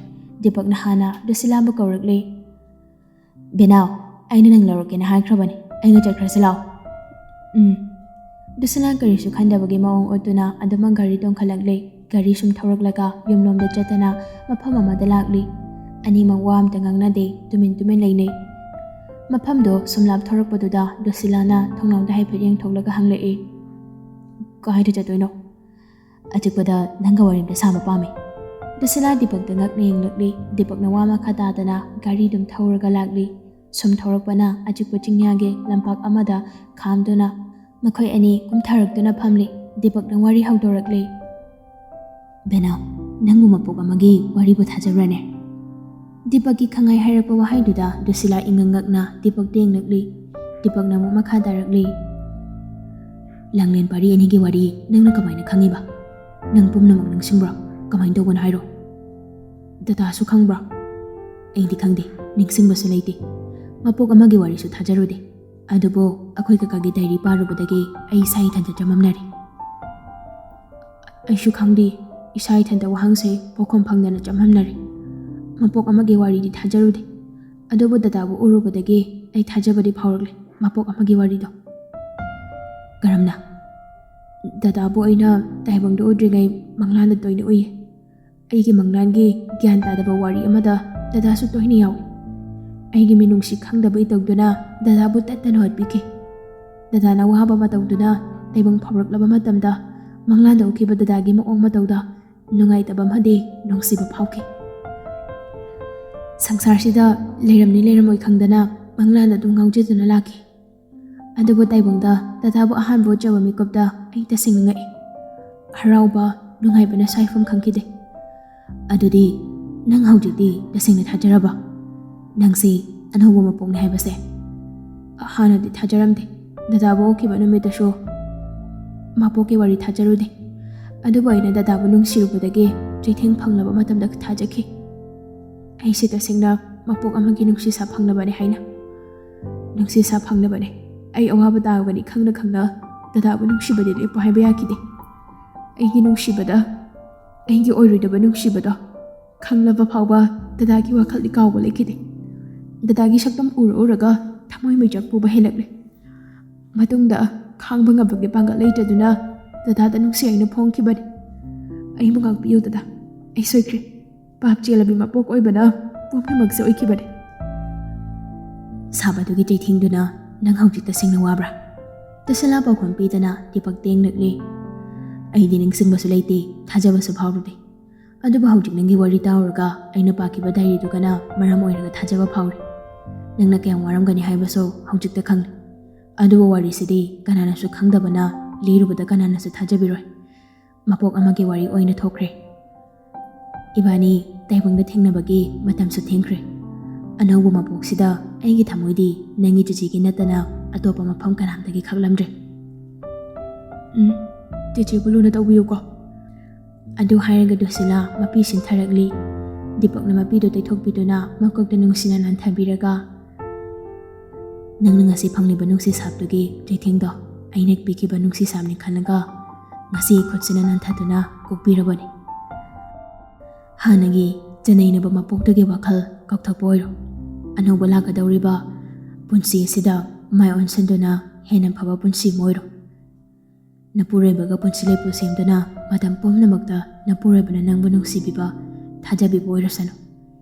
ꯗꯤꯄꯛꯅ ꯍꯥꯟꯅ ꯗꯨꯁꯤꯂꯥꯕꯨ ꯀꯧꯔꯛꯂꯦ꯫ "ꯕꯦꯅꯥꯎ, ꯑꯩꯅ ꯅꯪ ꯂꯧꯔꯛꯀꯦꯅ ꯍꯥꯏꯈ꯭ꯔꯕꯅꯤ꯫ ꯑꯩꯒ ꯆꯠꯈ꯭ꯔꯁꯤ ꯂꯥꯎ꯫" "ꯎꯝ꯫" ꯗꯨꯁꯤꯂꯥ ꯀꯔꯤꯁꯨ ꯈꯟꯗꯕꯒꯤ ꯃꯑꯣꯡ ꯎꯠꯇꯨꯅ ꯑꯗꯨꯃꯛ ꯒꯥꯔꯤ ꯇꯣꯡꯈꯠꯂꯛꯂꯦ꯫ ꯒꯥꯔꯤ ꯁꯨꯝ ꯊꯧꯔꯛꯂꯒ ꯌꯨꯝꯂꯣꯝꯗ ꯆꯠꯇꯅ ꯃꯐꯝ ꯑꯃꯗ ꯂꯥꯛꯂꯤ꯫ ꯑꯅꯤꯃꯛ ꯋꯥ ꯑꯝꯇ ꯉꯥꯡꯅꯗꯦ, ꯇꯨꯃꯤꯟ ꯇꯨꯃꯤꯟ ꯂꯩꯅꯩ꯫ ꯃꯐꯝꯗꯣ ꯁꯨꯝ ꯂꯥꯞꯊꯣꯔꯛꯄꯗꯨꯗ ꯗꯨꯁꯤꯂꯥꯅ ꯊꯣꯡꯅꯥꯎꯗ ꯍꯥꯏꯐꯦꯠ ꯌꯦꯡꯊꯣꯛꯂꯒ ꯍꯪꯂꯛꯏ, "ꯀꯥꯏꯗ ꯆꯠꯇꯣꯏꯅꯣ?" "ꯑꯆꯤꯛꯄꯗ ꯅꯪꯒ ꯋꯥꯔꯤ ꯑꯝꯇ ꯁꯥꯕ ꯄꯥꯝꯃꯤ꯫" ꯗꯨꯁꯤꯂꯥ ꯗꯤꯄꯛꯇ ꯉꯛꯅ ꯌꯦꯡꯂꯛꯂꯤ꯫ ꯗꯤꯄꯛꯅ ꯋꯥ ꯃꯈꯥ ꯇꯥꯗꯅ ꯒꯥꯔꯤ ꯑꯗꯨꯝ ꯊꯧꯔꯒ ꯂꯥꯛꯂꯤ꯫ ꯁꯨꯝ ꯊꯧꯔꯛꯄꯅ ꯑꯆꯤꯛꯄ ꯆꯤꯡꯌꯥꯒꯤ ꯂꯝꯄꯥꯛ ꯑꯃꯗ ꯈꯥꯝꯗꯨꯅ ꯃꯈꯣꯏ ꯑꯅꯤ ꯀꯨꯝꯊꯔꯛꯇꯨꯅ ꯐꯝꯂꯤ꯫ ꯗꯤꯄꯛꯅ ꯋꯥꯔꯤ ꯍꯧꯗꯣꯔꯛꯂꯤ꯫ "ꯕꯦꯅꯥꯎ, ꯅꯪꯕꯨ ꯃꯄꯣꯛ ꯑꯃꯒꯤ ꯋꯥꯔꯤꯕꯨ ꯊꯥꯖꯕ꯭ꯔꯅꯦ?" ꯗꯤꯄꯛꯀꯤ ꯈꯪꯉꯥꯏ ꯍꯥꯏꯔꯛꯄ ꯋꯥꯍꯩꯗꯨꯗ ꯗꯨꯁꯤꯂꯥ ꯏꯉꯛ ꯉꯛꯅ ꯗꯤꯄꯛꯇ ꯌꯦꯡꯂꯛꯂꯤ꯫ ꯗꯤꯄꯛꯅ ꯑꯃꯨꯛ ꯃꯈꯥ ꯇꯥꯔꯛꯂꯤ꯫ "ꯂꯥꯡꯂꯦꯟ ꯄꯥꯔꯤ ꯑꯅꯤꯒꯤ ꯋꯥꯔꯤ ꯅꯪꯅ ꯀꯃꯥꯏꯅ ꯈꯪꯉꯤꯕ? ꯅꯪ ꯄꯨꯝꯅꯃꯛ ꯅꯤꯡꯁꯤꯡꯕ꯭ꯔꯣ? ꯀꯃꯥꯏꯅ ꯇꯧꯕꯅꯣ ꯍꯥꯏꯔꯣ꯫" "ꯗꯗꯥꯁꯨ ꯈꯪꯕ꯭ꯔꯣ?" "ꯑꯩꯗꯤ ꯈꯪꯗꯦ, ꯅꯤꯡꯁꯤꯡꯕꯁꯨ ꯂꯩꯇꯦ꯫ ꯃꯄꯣꯛ ꯑꯃꯒꯤ ꯋꯥꯔꯤꯁꯨ ꯊꯥꯖꯔꯨꯗꯦ꯫ ꯑꯗꯨꯕꯨ ꯑꯩꯈꯣꯏ ꯀꯀꯥꯒꯤ ꯗꯥꯏꯔꯤ ꯄꯥꯔꯨꯕꯗꯒꯤ ꯑꯩ ꯏꯁꯥ ꯏꯊꯟꯇ ꯆꯃꯝꯅꯔꯦ꯫" "ꯑꯩꯁꯨ ꯈꯪꯗꯦ, ꯏꯁꯥ ꯏꯊꯟꯇ ꯋꯥꯍꯪꯁꯦ ꯄꯣꯛꯐꯝ ꯐꯪꯗꯅ ꯆꯃꯝꯅꯔꯦ꯫ ꯃꯄꯣꯛ ꯑꯃꯒꯤ ꯋꯥꯔꯤꯗꯤ ꯊꯥꯖꯔꯨꯗꯦ꯫ ꯑꯗꯨꯕꯨ ꯗꯗꯥꯕꯨ ꯎꯔꯨꯕꯗꯒꯤ ꯑꯩ ꯊꯥꯖꯕꯗꯤ ꯐꯥꯎꯔꯛꯂꯦ, ꯃꯄꯣꯛ ꯑꯃꯒꯤ ꯋꯥꯔꯤꯗꯣ꯫" "ꯀꯔꯝꯅ?" "ꯗꯗꯥꯕꯨ ꯑꯩꯅ ꯇꯥꯏꯕꯪꯗ ꯎꯗ꯭ꯔꯤꯉꯩ ꯃꯪꯂꯥꯟꯗ ꯇꯣꯏꯅ ꯎꯏ꯫ ꯑꯩꯒꯤ ꯃꯪꯂꯥꯟꯒꯤ ꯒ꯭ꯌꯥꯟ ꯇꯥꯗꯕ ꯋꯥꯔꯤ ꯑꯃꯗ ꯗꯗꯥꯁꯨ ꯇꯣꯏꯅ ꯌꯥꯎꯏ꯫ ꯑꯩꯒꯤ ꯃꯤꯅꯨꯡꯁꯤ ꯈꯪꯗꯕꯩ ꯇꯧꯗꯨꯅ ꯗꯗꯥꯕꯨ ꯇꯠꯇꯅ ꯍꯣꯠꯄꯤꯈꯤ꯫ ꯗꯗꯥꯅ ꯋꯥꯕ ꯑꯃ ꯇꯧꯗꯨꯅ ꯇꯥꯏꯕꯪ ꯐꯥꯎꯔꯛꯂꯕ ꯃꯇꯝꯗ ꯃꯪꯂꯥꯟꯗ ꯎꯈꯤꯕ ꯗꯗꯥꯒꯤ ꯃꯑꯣꯡ ꯃꯇꯧꯗ ꯅꯨꯡꯉꯥꯏꯇꯕ ꯑꯃꯗꯤ ꯅꯨꯡꯁꯤꯕ ꯐꯥꯎꯈꯤ꯫ ꯁꯪꯁꯥꯔꯁꯤꯗ ꯂꯩꯔꯝꯅꯤ ꯂꯩꯔꯝꯃꯣꯏ ꯈꯪꯗꯅ ꯃꯪꯂꯥꯟꯗ ꯑꯗꯨꯝ ꯉꯥꯎꯖꯗꯨꯅ ꯂꯥꯛꯈꯤ꯫ ꯑꯗꯨꯕꯨ ꯇꯥꯏꯕꯪꯗ ꯗꯗꯥꯕꯨ ꯑꯍꯥꯟꯕ ꯎꯠꯆꯕ ꯃꯤꯀꯨꯞꯇ ꯑꯩ ꯇꯁꯦꯡꯅ ꯉꯛꯏ꯫ ꯍꯔꯥꯎꯕ, ꯅꯨꯡꯉꯥꯏꯕꯅ ꯁꯥꯏꯐꯝ ꯈꯪꯈꯤꯗꯦ꯫" "ꯑꯗꯨꯗꯤ ꯅꯪ ꯍꯧꯖꯤꯛꯇꯤ ꯇꯁꯦꯡꯅ ꯊꯥꯖꯔꯕ? ꯅꯪꯁꯤ ꯑꯅꯧꯕ ꯃꯄꯣꯛꯅꯤ ꯍꯥꯏꯕꯁꯦ?" "ꯍꯥꯟꯅꯗꯤ ꯊꯥꯖꯔꯝꯗꯦ, ꯗꯗꯥꯕꯨ ꯑꯣꯛꯈꯤꯕ ꯅꯨꯃꯤꯠꯇꯁꯨ ꯃꯄꯣꯛꯀꯤ ꯋꯥꯔꯤ ꯊꯥꯖꯔꯨꯗꯦ꯫ ꯑꯗꯨꯕꯨ ꯑꯩꯅ ꯗꯗꯥꯕꯨ ꯅꯨꯡꯁꯤꯔꯨꯕꯗꯒꯤ ꯆꯩꯊꯦꯡ ꯐꯪꯂꯕ ꯃꯇꯝꯗ ꯊꯥꯖꯈꯤ꯫ ꯑꯩꯁꯦ ꯇꯁꯦꯡꯅ ꯃꯄꯣꯛ ꯑꯃꯒꯤ ꯅꯨꯡꯁꯤꯁꯥ ꯐꯪꯂꯕꯅꯤ ꯍꯥꯏꯅ꯫ ꯅꯨꯡꯁꯤꯁꯥ ꯐꯪꯂꯕꯅꯤ꯫ ꯑꯩ ꯑꯋꯥꯕ ꯇꯥꯔꯕꯅꯤ ꯈꯪꯅ ꯈꯪꯅ ꯗꯗꯥꯕꯨ ꯅꯨꯡꯁꯤꯕꯗꯤ ꯂꯦꯞꯄꯨ ꯍꯥꯏꯕ ꯌꯥꯈꯤꯗꯦ꯫ ꯑꯩꯒꯤ ꯅꯨꯡꯁꯤꯕꯗ, ꯑꯩꯒꯤ ꯑꯣꯏꯔꯣꯏꯗꯕ ꯅꯨꯡꯁꯤꯕꯗꯣ ꯈꯪꯂꯕ ꯐꯥꯎꯕ ꯗꯗꯥꯒꯤ ꯋꯥꯈꯜꯗꯤ ꯀꯥꯎꯕ ꯂꯩꯈꯤꯗꯦ꯫ ꯗꯗꯥꯒꯤ ꯁꯛꯇꯝ ꯎꯔ ꯎꯔꯒ ꯊꯃꯣꯏ ꯃꯩꯆꯥꯛ ꯄꯨꯕ ꯍꯦꯜꯂꯛꯂꯦ꯫ ꯃꯇꯨꯡꯗ ꯈꯥꯡꯕ ꯉꯝꯕꯒꯤ ꯄꯥꯡꯒꯜ ꯂꯩꯇꯗꯨꯅ ꯗꯗꯥꯗ ꯅꯨꯡꯁꯤ ꯍꯥꯏꯅ ꯐꯣꯡꯈꯤꯕꯅꯤ꯫ ꯑꯩꯕꯨ ꯉꯥꯛꯄꯤꯌꯨ ꯗꯗꯥ, ꯑꯩ ꯁꯣꯏꯈ꯭ꯔꯦ꯫ ꯄꯥꯞ ꯆꯦꯜꯂꯕꯤ ꯃꯄꯣꯛ ꯑꯣꯏꯕꯅ ꯄꯨꯝꯅꯃꯛꯁꯦ ꯑꯣꯏꯈꯤꯕꯅꯤ꯫ ꯁꯥꯕꯗꯨꯒꯤ ꯆꯩꯊꯦꯡꯗꯨꯅ ꯅꯪ ꯍꯧꯖꯤꯛ ꯇꯁꯦꯡꯅ ꯋꯥꯕ꯭ꯔꯥ? ꯇꯁꯂꯥ ꯄꯥꯎꯈꯨꯝ ꯄꯤꯗꯅ ꯗꯤꯄꯛ ꯇꯦꯡꯂꯛꯂꯤ꯫ ꯑꯩꯗꯤ ꯅꯤꯡꯁꯤꯡꯕꯁꯨ ꯂꯩꯇꯦ, ꯊꯥꯖꯕꯁꯨ ꯐꯥꯎꯔꯨꯗꯦ꯫ ꯑꯗꯨꯕꯨ ꯍꯧꯖꯤꯛ ꯅꯪꯒꯤ ꯋꯥꯔꯤ ꯇꯥꯔꯨꯔꯒ ꯑꯩꯅ ꯄꯥꯈꯤꯕ ꯗꯥꯏꯔꯤꯗꯨꯒꯅ ꯃꯔꯝ ꯑꯣꯏꯔꯒ ꯊꯥꯖꯕ ꯐꯥꯎꯔꯤ꯫ ꯅꯪꯅ ꯀꯌꯥꯝ ꯋꯥꯔꯝꯒꯅꯤ ꯍꯥꯏꯕꯁꯨ ꯍꯧꯖꯤꯛꯇ ꯈꯪꯂꯦ꯫ ꯑꯗꯨꯕꯨ ꯋꯥꯔꯤꯁꯤꯗꯤ ꯀꯅꯥꯅꯁꯨ ꯈꯪꯗꯕꯅ ꯂꯤꯔꯨꯕꯗ ꯀꯅꯥꯅꯁꯨ ꯊꯥꯖꯕꯤꯔꯣꯏ꯫ ꯃꯄꯣꯛ ꯑꯃꯒꯤ ꯋꯥꯔꯤ ꯑꯣꯏꯅ ꯊꯣꯛꯈ꯭ꯔꯦ꯫ ꯏꯕꯥꯅꯤ ꯇꯥꯏꯕꯪꯗ ꯊꯦꯡꯅꯕꯒꯤ ꯃꯇꯝꯁꯨ ꯊꯦꯡꯈ꯭ꯔꯦ꯫ ꯑꯅꯧꯕ ꯃꯄꯣꯛꯁꯤꯗ ꯑꯩꯒꯤ ꯊꯃꯣꯏꯗꯤ ꯅꯪꯒꯤ ꯆꯤꯆꯦꯒꯤ ꯅꯠꯇꯅ ꯑꯇꯣꯞꯄ ꯃꯐꯝ ꯀꯅꯥꯝꯇꯒꯤ ꯈꯛꯂꯝꯗ꯭ꯔꯦ꯫ ꯎꯝ, ꯆꯤꯆꯦꯕꯨ ꯂꯨꯅ ꯇꯧꯕꯤꯌꯨꯀꯣ꯫ ꯑꯗꯨ ꯍꯥꯏꯔꯒ ꯗꯨꯁꯤꯂꯥ ꯃꯄꯤ ꯁꯤꯟꯊꯔꯛꯂꯤ꯫ ꯗꯤꯄꯛꯅ ꯃꯄꯤꯗꯨ ꯇꯩꯊꯣꯛꯄꯤꯗꯨꯅ ꯃꯀꯣꯛꯇ ꯅꯨꯡꯁꯤꯅ ꯅꯥꯟꯊꯕꯤꯔꯒ, "ꯅꯪꯅ ꯉꯁꯤ ꯐꯪꯂꯤꯕ ꯅꯨꯡꯁꯤ ꯁꯥꯞꯇꯨꯒꯤ ꯆꯩꯊꯦꯡꯗꯣ ꯑꯩꯅ ꯄꯤꯈꯤꯕ ꯅꯨꯡꯁꯤ ꯁꯥꯞꯅꯤ ꯈꯜꯂꯒ ꯉꯁꯤ ꯈꯨꯠꯁꯤꯅ ꯅꯥꯟꯊꯗꯨꯅ ꯀꯣꯛꯄꯤꯔꯕꯅꯤ꯫ ꯍꯥꯟꯅꯒꯤ ꯆꯅꯩꯅꯕ ꯃꯄꯣꯛꯇꯨꯒꯤ ꯋꯥꯈꯜ ꯀꯥꯎꯊꯣꯛꯄ ꯑꯣꯏꯔꯣ꯫ ꯑꯅꯧꯕ ꯂꯥꯛꯀꯗꯧꯔꯤꯕ ꯄꯨꯟꯁꯤ ꯑꯁꯤꯗ ꯃꯥꯏ ꯑꯣꯟꯁꯤꯟꯗꯨꯅ ꯍꯦꯟꯅ ꯐꯕ ꯄꯨꯟꯁꯤ ꯑꯃ ꯑꯣꯏꯔꯣ꯫ ꯅꯄꯨꯔꯣꯏꯕꯒ ꯄꯨꯟꯁꯤ ꯂꯩꯄꯨ ꯁꯦꯝꯗꯨꯅ ꯃꯇꯝ ꯄꯨꯝꯅꯃꯛꯇ ꯅꯄꯨꯔꯣꯏꯕꯅ ꯅꯪꯕꯨ ꯅꯨꯡꯁꯤꯕꯤꯕ, ꯊꯥꯖꯕꯤꯕ ꯑꯣꯏꯔꯁꯅꯨ꯫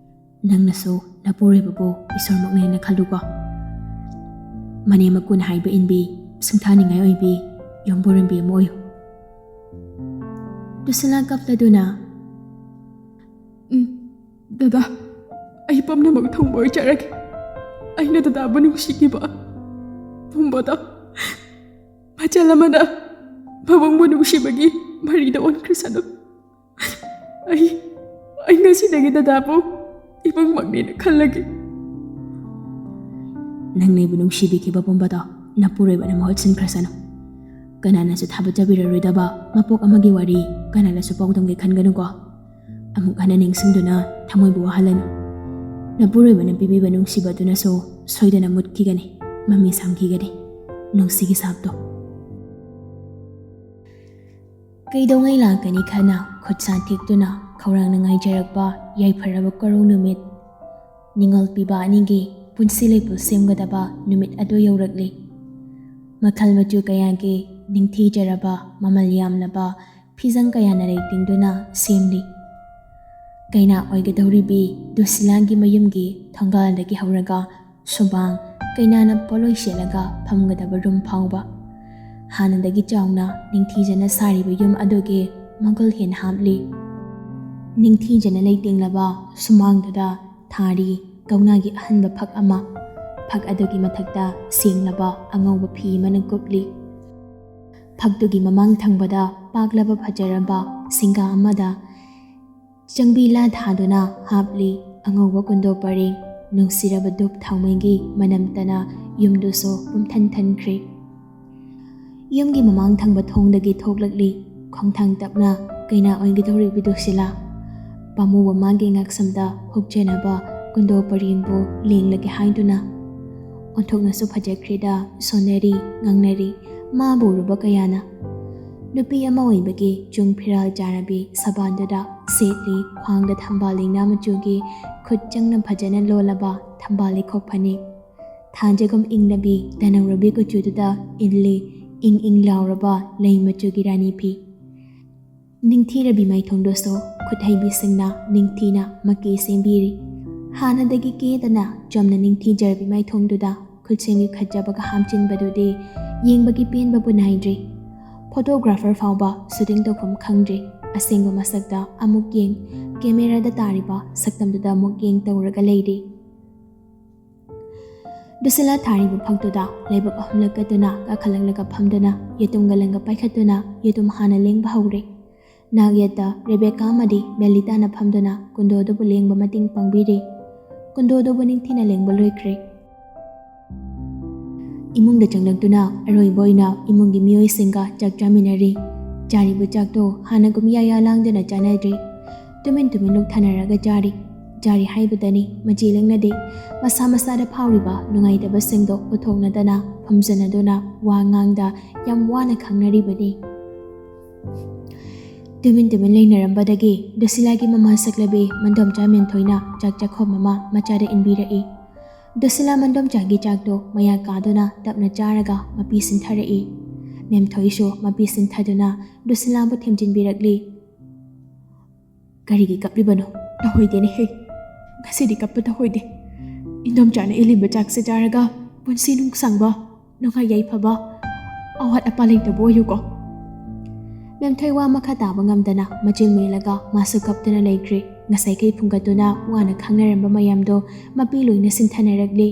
ꯅꯪꯅꯁꯨ ꯅꯄꯨꯔꯣꯏꯕꯕꯨ ꯏꯁꯣꯔꯃꯛꯅꯦꯅ ꯈꯜꯂꯨꯀꯣ꯫ ꯃꯅꯦꯝ ꯃꯀꯨꯅ ꯍꯥꯏꯕ ꯏꯟꯕꯤ, ꯁꯤꯡꯊꯥꯅꯤꯡꯉꯥꯏ ꯑꯣꯏꯕꯤ, ꯌꯨꯝꯕꯨꯔꯦꯝꯕꯤ ꯑꯃ ꯑꯣꯏꯌꯨ꯫" ꯗꯨꯁꯤꯂꯥ ꯀꯞꯂꯗꯨꯅ, "ꯎꯝ, ꯗꯗꯥ, ꯑꯩ ꯄꯨꯝꯅꯃꯛ ꯊꯨꯡꯕ ꯑꯣꯏꯖꯔꯒꯦ꯫ ꯑꯩꯅ ꯗꯗꯥꯕꯨ ꯅꯨꯡꯁꯤꯈꯤꯕ ꯄꯨꯝꯕꯗꯣ ꯃꯆꯜ ꯑꯃꯅ ꯃꯕꯨꯡꯕꯨ ꯅꯨꯡꯁꯤꯕꯒꯤ ꯃꯔꯤꯗ ꯑꯣꯟꯈ꯭ꯔꯁꯅꯨ꯫ ꯑꯩ, ꯑꯩ ꯉꯁꯤꯗꯒꯤ ꯗꯗꯥꯕꯨ ꯏꯕꯨꯡꯃꯛꯅꯦꯅ ꯈꯜꯂꯒꯦ꯫" "ꯅꯪꯅ ꯑꯩꯕꯨ ꯅꯨꯡꯁꯤꯕꯤꯈꯤꯕ ꯄꯨꯝꯕꯗꯣ ꯅꯄꯨꯔꯣꯏꯕꯅ ꯃꯍꯨꯠ ꯁꯤꯟꯈ꯭ꯔꯁꯅꯨ꯫ ꯀꯅꯥꯅꯁꯨ ꯊꯥꯕꯠꯆꯕꯤꯔꯔꯣꯏꯗꯕ ꯃꯄꯣꯛ ꯑꯃꯒꯤ ꯋꯥꯔꯤ ꯀꯅꯥꯅꯁꯨ ꯄꯥꯎꯗꯝꯒꯦ ꯈꯟꯒꯅꯨꯀꯣ꯫ ꯑꯃꯨꯛ ꯍꯟꯅ ꯅꯤꯡꯁꯤꯡꯗꯨꯅ ꯊꯃꯣꯏꯕꯨ ꯋꯥꯍꯜꯂꯅꯨ꯫ ꯅꯄꯨꯔꯣꯏꯕꯅ ꯄꯤꯕꯤꯕ ꯅꯨꯡꯁꯤꯕꯗꯨꯅꯁꯨ ꯁꯣꯏꯗꯅ ꯃꯨꯠꯈꯤꯒꯅꯤ, ꯃꯃꯤ ꯁꯥꯝꯈꯤꯒꯅꯤ꯫ ꯅꯨꯡꯁꯤꯒꯤ ꯁꯥꯞꯇꯣ꯫ ꯀꯩꯗꯧꯉꯩ ꯂꯥꯛꯀꯅꯤ ꯈꯟꯅ ꯈꯨꯠꯁꯥ ꯊꯦꯛꯇꯨꯅ ꯈꯧꯔꯥꯡꯅ ꯉꯥꯏꯖꯔꯛꯄ ꯌꯥꯏꯐꯔꯕ ꯀꯣꯔꯧ ꯅꯨꯃꯤꯠ꯫ ꯅꯤꯡꯉꯣꯜ ꯄꯤꯕ ꯑꯅꯤꯒꯤ ꯄꯨꯟꯁꯤ ꯂꯩꯄꯨ ꯁꯦꯝꯒꯗꯕ ꯅꯨꯃꯤꯠ ꯑꯗꯨ ꯌꯧꯔꯛꯂꯤ꯫ ꯃꯈꯜ ꯃꯆꯨ ꯀꯌꯥꯒꯤ ꯅꯤꯡꯊꯤꯖꯔꯕ ꯃꯃꯜ ꯌꯥꯝꯂꯕ ꯐꯤꯖꯪ ꯀꯌꯥꯅ ꯂꯩꯇꯦꯡꯗꯨꯅ ꯁꯦꯝꯂꯤ꯫ ꯀꯩꯅꯥ ꯑꯣꯏꯒꯗꯧꯔꯤꯕꯤ ꯗꯨꯁꯤꯂꯥꯒꯤ ꯃꯌꯨꯝꯒꯤ ꯊꯣꯡꯒꯥꯜꯗꯒꯤ ꯍꯧꯔꯒ ꯁꯨꯃꯥꯡ, ꯀꯩꯅꯥꯅ ꯄꯣꯠꯂꯣꯏ ꯁꯦꯠꯂꯒ ꯐꯝꯒꯗꯕ ꯔꯨꯝ ꯐꯥꯎꯕ꯫ ꯍꯥꯟꯅꯗꯒꯤ ꯆꯥꯎꯅ ꯅꯤꯡꯊꯤꯖꯅ ꯁꯥꯔꯤꯕ ꯌꯨꯝ ꯑꯗꯨꯒꯤ ꯃꯒꯨꯜ ꯍꯦꯟꯅ ꯍꯥꯞꯂꯤ꯫ ꯅꯤꯡꯊꯤꯖꯅ ꯂꯩꯇꯦꯡꯂꯕ ꯁꯨꯃꯥꯡꯗꯨꯗ ꯊꯥꯔꯤ ꯀꯧꯅꯥꯒꯤ ꯑꯍꯟꯕ ꯐꯛ ꯑꯃ꯫ ꯐꯛ ꯑꯗꯨꯒꯤ ꯃꯊꯛꯇ ꯁꯦꯡꯂꯕ ꯑꯉꯧꯕ ꯐꯤ ꯑꯃꯅ ꯀꯨꯞꯂꯤ꯫ ꯐꯛꯇꯨꯒꯤ ꯃꯃꯥꯡ ꯊꯪꯕꯗ ꯄꯥꯛꯂꯕ ꯐꯖꯔꯕ ꯁꯤꯡꯒꯥ ꯑꯃꯗ ꯆꯪꯕꯤ ꯂꯥ ꯊꯥꯗꯨꯅ ꯍꯥꯞꯂꯤ꯫ ꯑꯉꯧꯕ ꯀꯨꯟꯗꯣ ꯄꯔꯦꯡ, ꯅꯨꯡꯁꯤꯔꯕ ꯙꯨꯞ ꯊꯥꯎꯃꯩꯒꯤ ꯃꯅꯝꯇꯅ ꯌꯨꯝꯗꯨꯁꯨ ꯄꯨꯝꯊꯟ ꯊꯟꯈ꯭ꯔꯦ꯫ ꯌꯨꯝꯒꯤ ꯃꯃꯥꯡ ꯊꯪꯕ ꯊꯣꯡꯗꯒꯤ ꯊꯣꯛꯂꯛꯂꯤ꯫ ꯈꯣꯡꯊꯥꯡ ꯇꯞꯅ ꯀꯩꯅꯥ ꯑꯣꯏꯒꯗꯧꯔꯤꯕꯤ ꯗꯨꯁꯤꯂꯥ꯫ ꯄꯥꯝꯃꯨꯕ ꯃꯥꯒꯤ ꯉꯛꯁꯝꯗ ꯍꯨꯛꯆꯅꯕ ꯀꯨꯟꯗꯣ ꯄꯔꯦꯡꯕꯨ ꯂꯦꯡꯂꯒꯦ ꯍꯥꯏꯗꯨꯅ꯫ ꯑꯣꯟꯊꯣꯛꯅꯁꯨ ꯐꯖꯈ꯭ꯔꯦꯗ ꯁꯣꯟꯅꯔꯤ ꯉꯥꯡꯅꯔꯤ ꯃꯥꯕꯨ ꯎꯔꯨꯕ ꯀꯌꯥꯅ꯫ ꯅꯨꯄꯤ ꯑꯃ ꯑꯣꯏꯕꯒꯤ ꯆꯨꯡ ꯐꯤꯔꯥꯜ ꯆꯥꯔꯕꯤ ꯁꯕꯥꯟꯗꯨꯗ ꯁꯦꯠꯂꯤ ꯈ꯭ꯋꯥꯡꯗ ꯊꯝꯕꯥꯜ ꯂꯩꯅꯥ ꯃꯆꯨꯒꯤ ꯈꯨꯠ ꯆꯪꯅ ꯐꯖꯅ ꯂꯣꯜꯂꯕ ꯊꯝꯕꯥꯜ ꯂꯩꯈꯣꯛ ꯐꯅꯦꯛ꯫ ꯊꯥꯖꯒꯨꯝ ꯏꯪꯂꯕꯤ ꯇꯅꯧꯔꯕꯤ ꯀꯨꯆꯨꯗꯨꯗ ꯏꯜꯂꯤ ꯏꯪ ꯏꯪ ꯂꯥꯎꯔꯕ ꯂꯩ ꯃꯆꯨꯒꯤ ꯔꯥꯅꯤ ꯐꯤ꯫ ꯅꯤꯡꯊꯤꯔꯕꯤ ꯃꯥꯏꯊꯣꯡꯗꯨꯁꯨ ꯈꯨꯠꯍꯩꯕꯤꯁꯤꯡꯅ ꯅꯤꯡꯊꯤꯅ ꯃꯀꯤ ꯁꯦꯝꯕꯤꯔꯤ꯫ ꯍꯥꯟꯅꯗꯒꯤ ꯀꯦꯗꯅ ꯆꯝꯅ ꯅꯤꯡꯊꯤꯖꯔꯕꯤ ꯃꯥꯏꯊꯣꯡꯗꯨꯗ ꯈꯨꯠꯁꯦꯝꯒꯤ ꯈꯠꯆꯕꯒ ꯍꯥꯞꯆꯤꯟꯕꯗꯨꯗꯤ ꯌꯦꯡꯕꯒꯤ ꯄꯦꯟꯕꯕꯨ ꯅꯥꯏꯗ꯭ꯔꯤ꯫ ꯐꯣꯇꯣꯒ꯭ꯔꯥꯐꯔ ꯐꯥꯎꯕ ꯁꯨꯇꯤꯡ ꯇꯧꯐꯝ ꯈꯪꯗ꯭ꯔꯤ꯫ ꯑꯁꯦꯡꯕ ꯃꯁꯛꯇ ꯑꯃꯨꯛ ꯌꯦꯡ, ꯀꯦꯃꯦꯔꯥꯗ ꯇꯥꯔꯤꯕ ꯁꯛꯇꯝꯗꯨꯗ ꯑꯃꯨꯛ ꯌꯦꯡ ꯇꯧꯔꯒ ꯂꯩꯔꯤ꯫ ꯗꯨꯁꯤꯂꯥ ꯊꯥꯔꯤꯕ ꯐꯛꯇꯨꯗ ꯂꯩꯕꯛ ꯑꯍꯨꯝꯂꯛ ꯀꯠꯇꯨꯅ ꯀꯥꯈꯠꯂꯛꯂꯒ ꯐꯝꯗꯨꯅ ꯌꯦꯇꯨꯝꯒ ꯂꯪꯒ ꯄꯥꯏꯈꯠꯇꯨꯅ ꯌꯦꯇꯨꯝ ꯍꯥꯟꯅ ꯂꯦꯡꯕ ꯍꯧꯔꯦ꯫ ꯅꯥꯛꯌꯦꯠꯇ ꯔꯦꯕꯦꯀꯥ ꯑꯃꯗꯤ ꯃꯦꯂꯤꯇꯥꯅ ꯐꯝꯗꯨꯅ ꯀꯨꯟꯗꯣꯗꯨꯕꯨ ꯂꯦꯡꯕ ꯃꯇꯦꯡ ꯄꯥꯡꯕꯤꯔꯤ꯫ ꯀꯨꯟꯗꯣꯗꯨꯕꯨ ꯅꯤꯡꯊꯤꯅ ꯂꯦꯡꯕ ꯂꯣꯏꯈ꯭ꯔꯦ꯫ ꯏꯃꯨꯡꯗ ꯆꯪꯂꯛꯇꯨꯅ ꯑꯔꯣꯏꯕ ꯑꯣꯏꯅ ꯏꯃꯨꯡꯒꯤ ꯃꯤꯑꯣꯏꯁꯤꯡꯒ ꯆꯥꯛ ꯆꯥꯃꯤꯟꯅꯔꯤ꯫ ꯆꯥꯔꯤꯕ ꯆꯥꯛꯇꯣ ꯍꯥꯟꯅꯒꯨꯝ ꯌꯥꯌꯥ ꯂꯥꯡꯗꯅ ꯆꯥꯅꯗ꯭ꯔꯤ꯫ ꯇꯨꯃꯤꯟ ꯇꯨꯃꯤꯟ ꯂꯨꯛ ꯊꯥꯅꯔꯒ ꯆꯥꯔꯤ꯫ ꯆꯥꯔꯤ ꯍꯥꯏꯕꯗꯅꯤ, ꯃꯆꯤ ꯂꯦꯡꯅꯗꯦ꯫ ꯃꯁꯥ ꯃꯁꯥꯗ ꯐꯥꯎꯔꯤꯕ ꯅꯨꯡꯉꯥꯏꯇꯕꯁꯤꯡꯗꯣ ꯎꯠꯊꯣꯛꯅꯗꯅ, ꯐꯝꯖꯅꯗꯨꯅ, ꯋꯥ ꯉꯥꯡꯗ ꯌꯥꯝ ꯋꯥꯅ ꯈꯥꯡꯅꯔꯤꯕꯅꯤ꯫ ꯇꯨꯃꯤꯟ ꯇꯨꯃꯤꯟ ꯂꯩꯅꯔꯝꯕꯗꯒꯤ ꯗꯨꯁꯤꯂꯥꯒꯤ ꯃꯃꯥ ꯁꯛꯂꯕꯤ ꯃꯟꯗꯣꯝꯆꯥ ꯃꯦꯝꯊꯣꯏꯅ ꯆꯥꯛ ꯆꯥꯛꯈꯣꯝ ꯑꯃ ꯃꯆꯥꯗ ꯏꯟꯕꯤꯔꯛꯏ꯫ ꯗꯨꯁꯤꯂꯥ ꯃꯟꯗꯣꯝꯆꯥꯒꯤ ꯆꯥꯛꯇꯣ ꯃꯌꯥ ꯀꯥꯗꯨꯅ ꯇꯞꯅ ꯆꯥꯔꯒ ꯃꯄꯤ ꯁꯤꯟꯊꯔꯛꯏ꯫ ꯃꯦꯝꯊꯣꯏꯁꯨ ꯃꯄꯤ ꯁꯤꯟꯊꯗꯨꯅ ꯗꯨꯁꯤꯂꯥꯕꯨ ꯊꯦꯝꯖꯤꯟꯕꯤꯔꯛꯂꯤ꯫ "ꯀꯔꯤꯒꯤ ꯀꯞꯂꯤꯕꯅꯣ? ꯇꯧꯍꯣꯏꯗꯦꯅꯦꯍꯦ꯫ ꯉꯁꯤꯗꯤ ꯀꯞꯄ ꯇꯧꯍꯣꯏꯗꯦ꯫ ꯏꯟꯗꯣꯝꯆꯥꯅ ꯏꯜꯂꯤꯕ ꯆꯥꯛꯁꯦ ꯆꯥꯔꯒ ꯄꯨꯟꯁꯤ ꯅꯨꯡꯁꯥꯡꯕ, ꯅꯨꯡꯉꯥꯏ ꯌꯥꯏꯐꯕ, ꯑꯋꯥꯠ ꯑꯄꯥ ꯂꯩꯇꯕ ꯑꯣꯏꯌꯨꯀꯣ꯫" ꯃꯦꯝꯊꯣꯏ ꯋꯥ ꯃꯈꯥ ꯇꯥꯕ ꯉꯝꯗꯅ ꯃꯆꯤꯟ ꯃꯦꯜꯂꯒ ꯃꯥꯁꯨ ꯀꯞꯇꯨꯅ ꯂꯩꯈ꯭ꯔꯦ꯫ ꯉꯁꯥꯏꯈꯩ ꯐꯨꯡꯒꯠꯇꯨꯅ ꯋꯥꯅ ꯈꯥꯡꯅꯔꯝꯕ ꯃꯌꯥꯝꯗꯣ ꯃꯄꯤ ꯂꯣꯏꯅ ꯁꯤꯟꯊꯅꯔꯛꯂꯦ꯫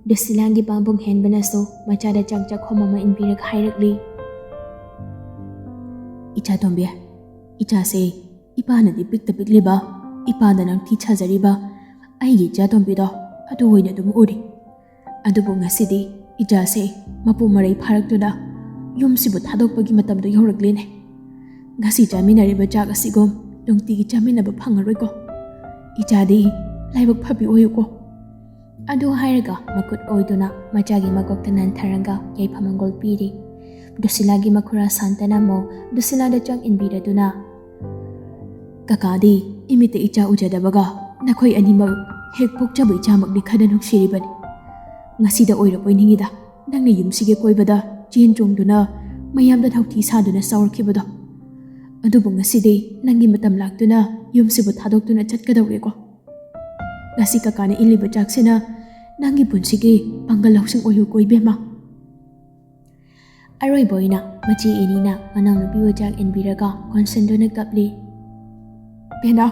ꯗꯨꯁꯤꯂꯥꯒꯤ ꯄꯥꯕꯨꯡ ꯍꯦꯟꯕꯅꯁꯨ ꯃꯆꯥꯗ ꯆꯥꯛ ꯆꯥꯛꯈꯣꯝ ꯑꯃ ꯏꯟꯕꯤꯔꯒ ꯍꯥꯏꯔꯛꯂꯤ꯫ "ꯏꯆꯥ ꯇꯣꯝꯕꯤ, ꯏꯆꯥꯁꯦ ꯏꯄꯥꯅꯗꯤ ꯄꯤꯛꯇ ꯄꯤꯛꯂꯤꯕ, ꯏꯄꯥꯗ ꯅꯪ ꯊꯤ ꯁꯥꯖꯔꯤꯕ ꯑꯩꯒꯤ ꯏꯆꯥ ꯇꯣꯝꯕꯤꯗꯣ ꯑꯗꯨ ꯑꯣꯏꯅ ꯑꯗꯨꯝ ꯎꯔꯤ꯫ ꯑꯗꯨꯕꯨ ꯉꯁꯤꯗꯤ ꯏꯆꯥꯁꯦ ꯃꯄꯨ ꯃꯔꯩ ꯐꯥꯔꯛꯇꯨꯅ ꯌꯨꯝꯁꯤꯕꯨ ꯊꯥꯗꯣꯛꯄꯒꯤ ꯃꯇꯝꯗꯣ ꯌꯧꯔꯛꯂꯦꯅꯦ꯫ ꯉꯁꯤ ꯆꯥꯃꯤꯟꯅꯔꯤꯕ ꯆꯥꯛ ꯑꯁꯤꯒꯨꯝ ꯅꯨꯡꯇꯤꯒꯤ ꯆꯥꯃꯤꯟꯅꯕ ꯐꯪꯉꯔꯣꯏꯀꯣ꯫ ꯏꯆꯥꯗꯤ ꯂꯥꯏꯕꯛ ꯐꯕꯤ ꯑꯣꯏꯌꯨꯀꯣ꯫" ꯑꯗꯨ ꯍꯥꯏꯔꯒ ꯃꯈꯨꯠ ꯑꯣꯏꯗꯨꯅ ꯃꯆꯥꯒꯤ ꯃꯀꯣꯛꯇ ꯅꯟꯊꯔꯒ ꯌꯥꯏꯐ ꯃꯪꯒꯣꯜ ꯄꯤꯔꯤ꯫ ꯗꯨꯁꯤꯂꯥꯒꯤ ꯃꯈꯨꯔꯥ ꯁꯥꯟꯇꯅ ꯑꯃꯨꯛ ꯗꯨꯁꯤꯂꯥꯗ ꯆꯥꯛ ꯏꯟꯕꯤꯔꯗꯨꯅ, "ꯀꯀꯥꯗꯤ ꯏꯃꯤꯠꯇ ꯏꯆꯥ ꯎꯖꯗꯕꯒ ꯅꯈꯣꯏ ꯑꯅꯤꯃꯛ ꯍꯦꯛ ꯄꯣꯛꯆꯕ ꯏꯆꯥꯃꯛꯅꯤ ꯈꯟꯅ ꯅꯨꯡꯁꯤꯔꯤꯕꯅꯤ꯫ ꯉꯁꯤꯗ ꯑꯣꯏꯔꯕꯣꯏ ꯅꯤꯡꯉꯤꯗ ꯅꯪꯅ ꯌꯨꯝꯁꯤꯒꯤ ꯀꯣꯏꯕꯗ ꯆꯦꯟ ꯆꯣꯡꯗꯨꯅ ꯃꯌꯥꯝꯗ ꯊꯧꯊꯤ ꯁꯥꯗꯨꯅ ꯆꯥꯎꯔꯛꯈꯤꯕꯗꯣ꯫ ꯑꯗꯨꯕꯨ ꯉꯁꯤꯗꯤ ꯅꯪꯒꯤ ꯃꯇꯝ ꯂꯥꯛꯇꯨꯅ ꯌꯨꯝꯁꯤꯕꯨ ꯊꯥꯗꯣꯛꯇꯨꯅ ꯆꯠꯀꯗꯧꯔꯦꯀꯣ꯫ ꯉꯁꯤ ꯀꯀꯥꯅ ꯏꯜꯂꯤꯕ ꯆꯥꯛꯁꯤꯅ ꯅꯪꯒꯤ ꯄꯨꯟꯁꯤꯒꯤ ꯄꯥꯡꯒꯜ ꯂꯧꯁꯤꯡ ꯑꯣꯏꯌꯨꯀꯣ ꯏꯕꯦꯝꯃ꯫" ꯑꯔꯣꯏꯕ ꯑꯣꯏꯅ ꯃꯆꯦ ꯑꯦꯅꯤꯅ ꯃꯅꯥꯎꯅꯨꯄꯤꯕꯨ ꯆꯥꯛ ꯏꯟꯕꯤꯔꯒ ꯀꯣꯟꯁꯟꯗꯨꯅ ꯀꯞꯂꯤ꯫ "ꯄꯦꯅꯥ,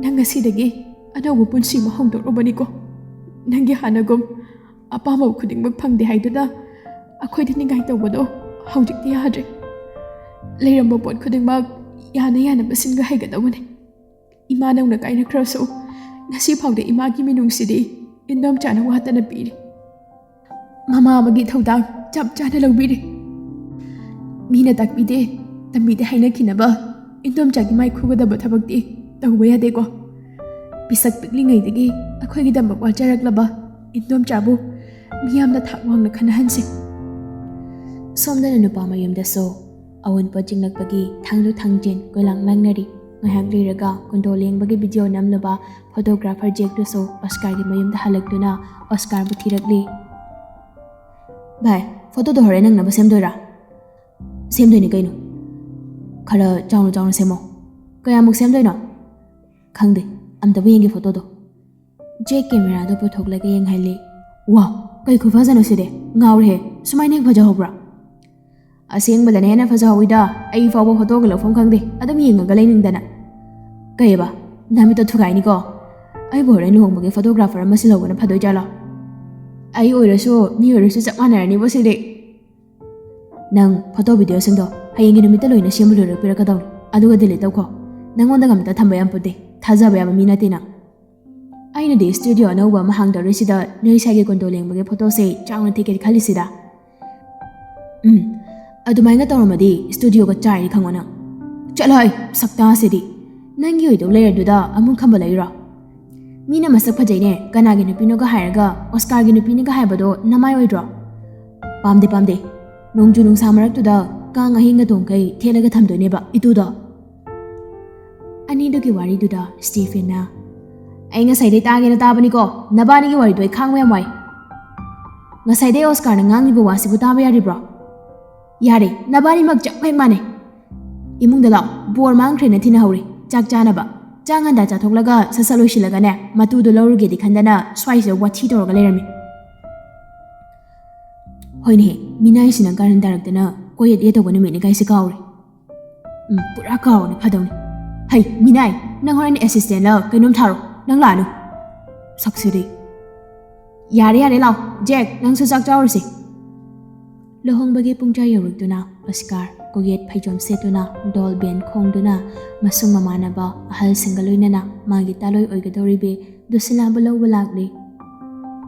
ꯅꯪ ꯉꯁꯤꯗꯒꯤ ꯑꯅꯧꯕ ꯄꯨꯟꯁꯤ ꯑꯃ ꯍꯧꯗꯣꯔꯛꯂꯕꯅꯤꯀꯣ꯫ ꯅꯪꯒꯤ ꯍꯥꯟꯅꯒꯨꯝ ꯑꯄꯥꯝꯕ ꯈꯨꯗꯤꯡꯃꯛ ꯐꯪꯗꯦ ꯍꯥꯏꯗꯨꯅ ꯑꯩꯈꯣꯏꯗ ꯅꯤꯡꯉꯥꯏ ꯇꯧꯕꯗꯣ ꯍꯧꯖꯤꯛꯇꯤ ꯌꯥꯗ꯭ꯔꯦ꯫ ꯂꯩꯔꯝꯕ ꯄꯣꯠ ꯈꯨꯗꯤꯡꯃꯛ ꯌꯥꯅ ꯌꯥꯅꯕ ꯁꯤꯟꯕ ꯍꯩꯒꯗꯧꯕꯅꯤ꯫ ꯏꯃꯥ ꯅꯧꯅ ꯀꯥꯏꯅꯈ꯭ꯔꯁꯨ ꯉꯁꯤ ꯐꯥꯎꯗ ꯏꯃꯥꯒꯤ ꯃꯤꯅꯨꯡꯁꯤꯗꯤ ꯏꯟꯗꯣꯝꯆꯥꯅ ꯋꯥꯠꯇꯅ ꯄꯤꯔꯤ꯫" ꯃꯃꯥ ꯑꯃꯒꯤ ꯊꯧꯗꯥꯡ ꯆꯞ ꯆꯥꯅ ꯂꯧꯕꯤꯔꯦ꯫ ꯃꯤꯅ ꯇꯥꯛꯄꯤꯗꯦ, ꯇꯝꯕꯤꯗꯦ ꯍꯥꯏꯅꯈꯤꯅꯕ ꯏꯟꯗꯣꯝꯆꯥꯒꯤ ꯃꯥꯏ ꯈꯨꯒꯗꯕ ꯊꯕꯛꯇꯤ ꯇꯧꯕ ꯌꯥꯗꯦꯀꯣ꯫ ꯄꯤꯁꯛ ꯄꯤꯛꯂꯤꯉꯩꯗꯒꯤ ꯑꯩꯈꯣꯏꯒꯤꯗꯃꯛ ꯋꯥꯖꯔꯛꯂꯕ ꯏꯟꯗꯣꯝꯆꯥꯕꯨ ꯃꯤꯌꯥꯝꯅ ꯊꯥꯛ ꯋꯥꯡꯅ ꯈꯟꯅꯍꯟꯁꯤ꯫ ꯁꯣꯝꯗꯅ ꯅꯨꯄꯥ ꯃꯌꯨꯝꯗꯁꯨ ꯑꯑꯣꯟꯄꯣꯠ ꯆꯤꯡꯂꯛꯄꯒꯤ ꯊꯥꯡꯗꯣꯛ ꯊꯥꯡꯖꯤꯟ ꯀꯣꯏꯂꯥꯡ ꯂꯥꯡꯅꯔꯤ꯫ ꯉꯥꯏꯍꯥꯛ ꯂꯩꯔꯒ ꯀꯨꯟꯗꯣ ꯂꯦꯡꯕꯒꯤ ꯚꯤꯗꯤꯑꯣ ꯅꯝꯂꯨꯕ ꯐꯣꯇꯣꯒ꯭ꯔꯥꯐꯔ ꯖꯦꯛꯇꯨꯁꯨ ꯑꯣꯁꯀꯥꯔꯒꯤ ꯃꯌꯨꯝꯗ ꯍꯜꯂꯛꯇꯨꯅ ꯑꯣꯁꯀꯥꯔꯕꯨ ꯊꯤꯔꯛꯂꯤ꯫ "ꯚꯥꯏ, ꯐꯣꯇꯣꯗꯣ ꯍꯣꯔꯦꯟ ꯅꯪꯅꯕ ꯁꯦꯝꯗꯣꯏꯔꯥ?" "ꯁꯦꯝꯗꯣꯏꯅꯤ ꯀꯩꯅꯣ꯫ ꯈꯔ ꯆꯥꯎꯅ ꯆꯥꯎꯅ ꯁꯦꯝꯃꯣ꯫ ꯀꯌꯥꯃꯨꯛ ꯁꯦꯝꯗꯣꯏꯅꯣ?" "ꯈꯪꯗꯦ, ꯑꯝꯇꯕꯨ ꯌꯦꯡꯒꯦ ꯐꯣꯇꯣꯗꯣ꯫" ꯖꯦꯛ ꯀꯦꯃꯦꯔꯥꯗꯣ ꯄꯨꯊꯣꯛꯂꯒ ꯌꯦꯡꯍꯜꯂꯤ꯫ "ꯋꯥ, ꯀꯩ ꯈꯨꯐꯖꯅꯣ ꯁꯤꯗꯤ! ꯉꯥꯎꯔꯦꯍꯦ, ꯁꯨꯃꯥꯏꯅ ꯍꯦꯛ ꯐꯖꯍꯧꯕ꯭ꯔꯥ?" "ꯑꯁꯦꯡꯕꯗꯅ ꯍꯦꯟꯅ ꯐꯖꯍꯧꯋꯤꯗ, ꯑꯩ ꯐꯥꯎꯕ ꯐꯣꯇꯣꯒ ꯂꯧꯐꯝ ꯈꯪꯗꯦ, ꯑꯗꯨꯝ ꯌꯦꯡꯉꯒ ꯂꯩꯅꯤꯡꯗꯅ꯫" "ꯀꯩꯑꯕ? ꯅꯃꯤꯠꯇꯣ ꯊꯨꯒꯥꯏꯅꯤꯀꯣ꯫ ꯑꯩꯕꯨ ꯍꯣꯔꯦꯟ ꯂꯨꯍꯣꯡꯕꯒꯤ ꯐꯣꯇꯣꯒ꯭ꯔꯥꯐꯔ ꯑꯃ ꯁꯤꯜꯍꯧꯕꯅ ꯐꯗꯣꯏ ꯖꯥꯠꯂꯣ? ꯑꯩ ꯑꯣꯏꯔꯁꯨ, ꯃꯤ ꯑꯣꯏꯔꯁꯨ ꯆꯞ ꯃꯥꯟꯅꯔꯅꯤꯕꯣ ꯁꯤꯗꯤ꯫" "ꯅꯪ ꯐꯣꯇꯣ ꯚꯤꯗꯤꯑꯣꯁꯤꯡꯗꯣ ꯍꯌꯦꯡꯒꯤ ꯅꯨꯃꯤꯠꯇ ꯂꯣꯏꯅ ꯁꯦꯝꯕ ꯂꯣꯏꯔꯒ ꯄꯤꯔꯛꯀꯗꯧꯅꯤ, ꯑꯗꯨꯒ ꯗꯤꯂꯤꯠ ꯇꯧꯈꯣ꯫ ꯅꯪꯉꯣꯟꯗꯒ ꯑꯝꯇ ꯊꯝꯕ ꯌꯥꯝ ꯄꯣꯠꯇꯦ, ꯊꯥꯖꯕ ꯌꯥꯕ ꯃꯤ ꯅꯠꯇꯦ ꯅꯪ꯫" "ꯑꯩꯅꯗꯤ ꯁ꯭ꯇꯨꯗꯤꯑꯣ ꯑꯅꯧꯕ ꯑꯃ ꯍꯥꯡꯗꯧꯔꯤꯁꯤꯗ ꯅꯣꯏ ꯁꯥꯏꯒꯤ ꯀꯣꯟꯗꯣ ꯂꯦꯡꯕꯒꯤ ꯐꯣꯇꯣꯁꯦ ꯆꯥꯎꯅ ꯊꯦꯛꯀꯦ ꯈꯜꯂꯤꯁꯤꯗ꯫" "ꯎꯝ, ꯑꯗꯨꯃꯥꯏꯅ ꯇꯧꯔꯝꯃꯗꯤ ꯁ꯭ꯇꯨꯗꯤꯑꯣꯒ ꯆꯥꯏꯔꯤ ꯈꯪꯉꯣ ꯅꯪ꯫" "ꯆꯠꯂꯣ ꯍꯩ, ꯁꯛꯇꯥꯁꯤꯗꯤ! ꯅꯪꯒꯤ ꯑꯣꯏꯗꯧ ꯂꯩꯔꯗꯨꯗ ꯑꯃꯨꯛ ꯈꯝꯕ ꯂꯩꯔꯣ? ꯃꯤꯅ ꯃꯁꯛ ꯐꯖꯩꯅꯦ, ꯀꯅꯥꯒꯤ ꯅꯨꯄꯤꯅꯣꯒ ꯍꯥꯏꯔꯒ ꯑꯣꯁꯀꯥꯔꯒꯤ ꯅꯨꯄꯤꯅꯤꯒ ꯍꯥꯏꯕꯗꯣ ꯅꯃꯥꯏ ꯑꯣꯏꯗ꯭ꯔꯣ?" "ꯄꯥꯝꯗꯦ, ꯄꯥꯝꯗꯦ꯫ ꯅꯣꯡꯖꯨ ꯅꯨꯡꯁꯥ ꯃꯔꯛꯇꯨꯗ ꯀꯥꯡ ꯑꯍꯤꯡꯒ ꯇꯣꯡꯈꯩ ꯊꯦꯠꯂꯒ ꯊꯝꯗꯣꯏꯅꯦꯕ ꯏꯇꯨꯗꯣ꯫" ꯑꯅꯤꯗꯨꯒꯤ ꯋꯥꯔꯤꯗꯨꯗ ꯁ꯭ꯇꯤꯐꯦꯟꯅ, "ꯑꯩ ꯉꯁꯥꯏꯗꯩ ꯇꯥꯒꯦꯅ ꯇꯥꯕꯅꯤꯀꯣ, ꯅꯕꯥꯅꯤꯒꯤ ꯋꯥꯔꯤꯗꯣ ꯑꯩ ꯈꯥꯡꯕ ꯌꯥꯝ ꯋꯥꯏ꯫ ꯉꯁꯥꯏꯗꯩ ꯑꯣꯁꯀꯥꯔꯅ ꯉꯥꯡꯉꯤꯕ ꯋꯥꯁꯤꯕꯨ ꯇꯥꯕ ꯌꯥꯔꯤꯕ꯭ꯔꯣ? ꯌꯥꯔꯦ, ꯅꯕꯥꯅꯤꯃꯛ ꯆꯞ ꯍꯦꯛ ꯃꯥꯟꯅꯩ꯫ ꯏꯃꯨꯡꯗ ꯂꯥꯛꯑꯣ, ꯕꯣꯔ ꯃꯥꯡꯈ꯭ꯔꯦꯅ ꯊꯤꯅꯍꯧꯔꯤ꯫ ꯆꯥꯛ ꯆꯥꯅꯕ ꯆꯥ ꯉꯟꯗꯥ ꯆꯥꯊꯣꯛꯂꯒ ꯁꯠ ꯁꯠ ꯂꯣꯏꯁꯤꯜꯂꯒꯅꯦ, ꯃꯇꯨꯗꯣ ꯂꯧꯔꯨꯒꯦꯗꯤ ꯈꯟꯗꯅ ꯁ꯭ꯋꯥꯏꯁꯤꯗ ꯋꯥꯊꯤ ꯇꯧꯔꯒ ꯂꯩꯔꯝꯃꯤ꯫" "ꯍꯣꯏꯅꯦꯍꯦ, ꯃꯤꯅꯥꯏꯁꯤꯅ ꯀꯥꯔꯟ ꯇꯥꯔꯛꯇꯅ ꯀꯣꯌꯦꯠ ꯌꯦꯠ ꯇꯧꯕ ꯅꯨꯃꯤꯠꯅꯤ ꯀꯥꯏꯁꯦ ꯀꯥꯎꯔꯦ꯫ ꯎꯝ, ꯄꯨꯔꯥ ꯀꯥꯎꯔꯦ, ꯐꯗꯧꯅꯤ꯫ ꯍꯩ, ꯃꯤꯅꯥꯏ, ꯅꯪ ꯍꯣꯔꯦꯟ ꯑꯦꯁꯤꯁꯇꯦꯟꯂ ꯀꯩꯅꯣꯝ ꯊꯥꯔꯣ, ꯅꯪ ꯂꯥꯛꯑꯅꯨ꯫ ꯁꯛꯁꯤꯗꯤ꯫ ꯌꯥꯔꯦ, ꯌꯥꯔꯦ, ꯂꯥꯛꯑꯣ꯫ ꯖꯦꯛ, ꯅꯪꯁꯨ ꯆꯥꯛ ꯆꯥꯎꯔꯁꯤ꯫" ꯂꯨꯍꯣꯡꯕꯒꯤ ꯄꯨꯡꯖꯥ ꯌꯧꯔꯛꯇꯨꯅ ꯑꯣꯁꯀꯥꯔ ꯀꯣꯌꯦꯠ ꯐꯩꯖꯣꯝ ꯁꯦꯠꯇꯨꯅ, ꯗꯣꯜ ꯕꯦꯟ ꯈꯣꯡꯗꯨꯅ, ꯃꯁꯨꯡ ꯃꯃꯥꯟꯅꯕ ꯑꯍꯜꯁꯤꯡꯒ ꯂꯣꯏꯅꯅ ꯃꯥꯒꯤ ꯇꯥꯂꯣꯏ ꯑꯣꯏꯒꯗꯧꯔꯤꯕꯤ ꯗꯨꯁꯤꯂꯥꯕꯨ ꯂꯧꯕ ꯂꯥꯛꯂꯤ꯫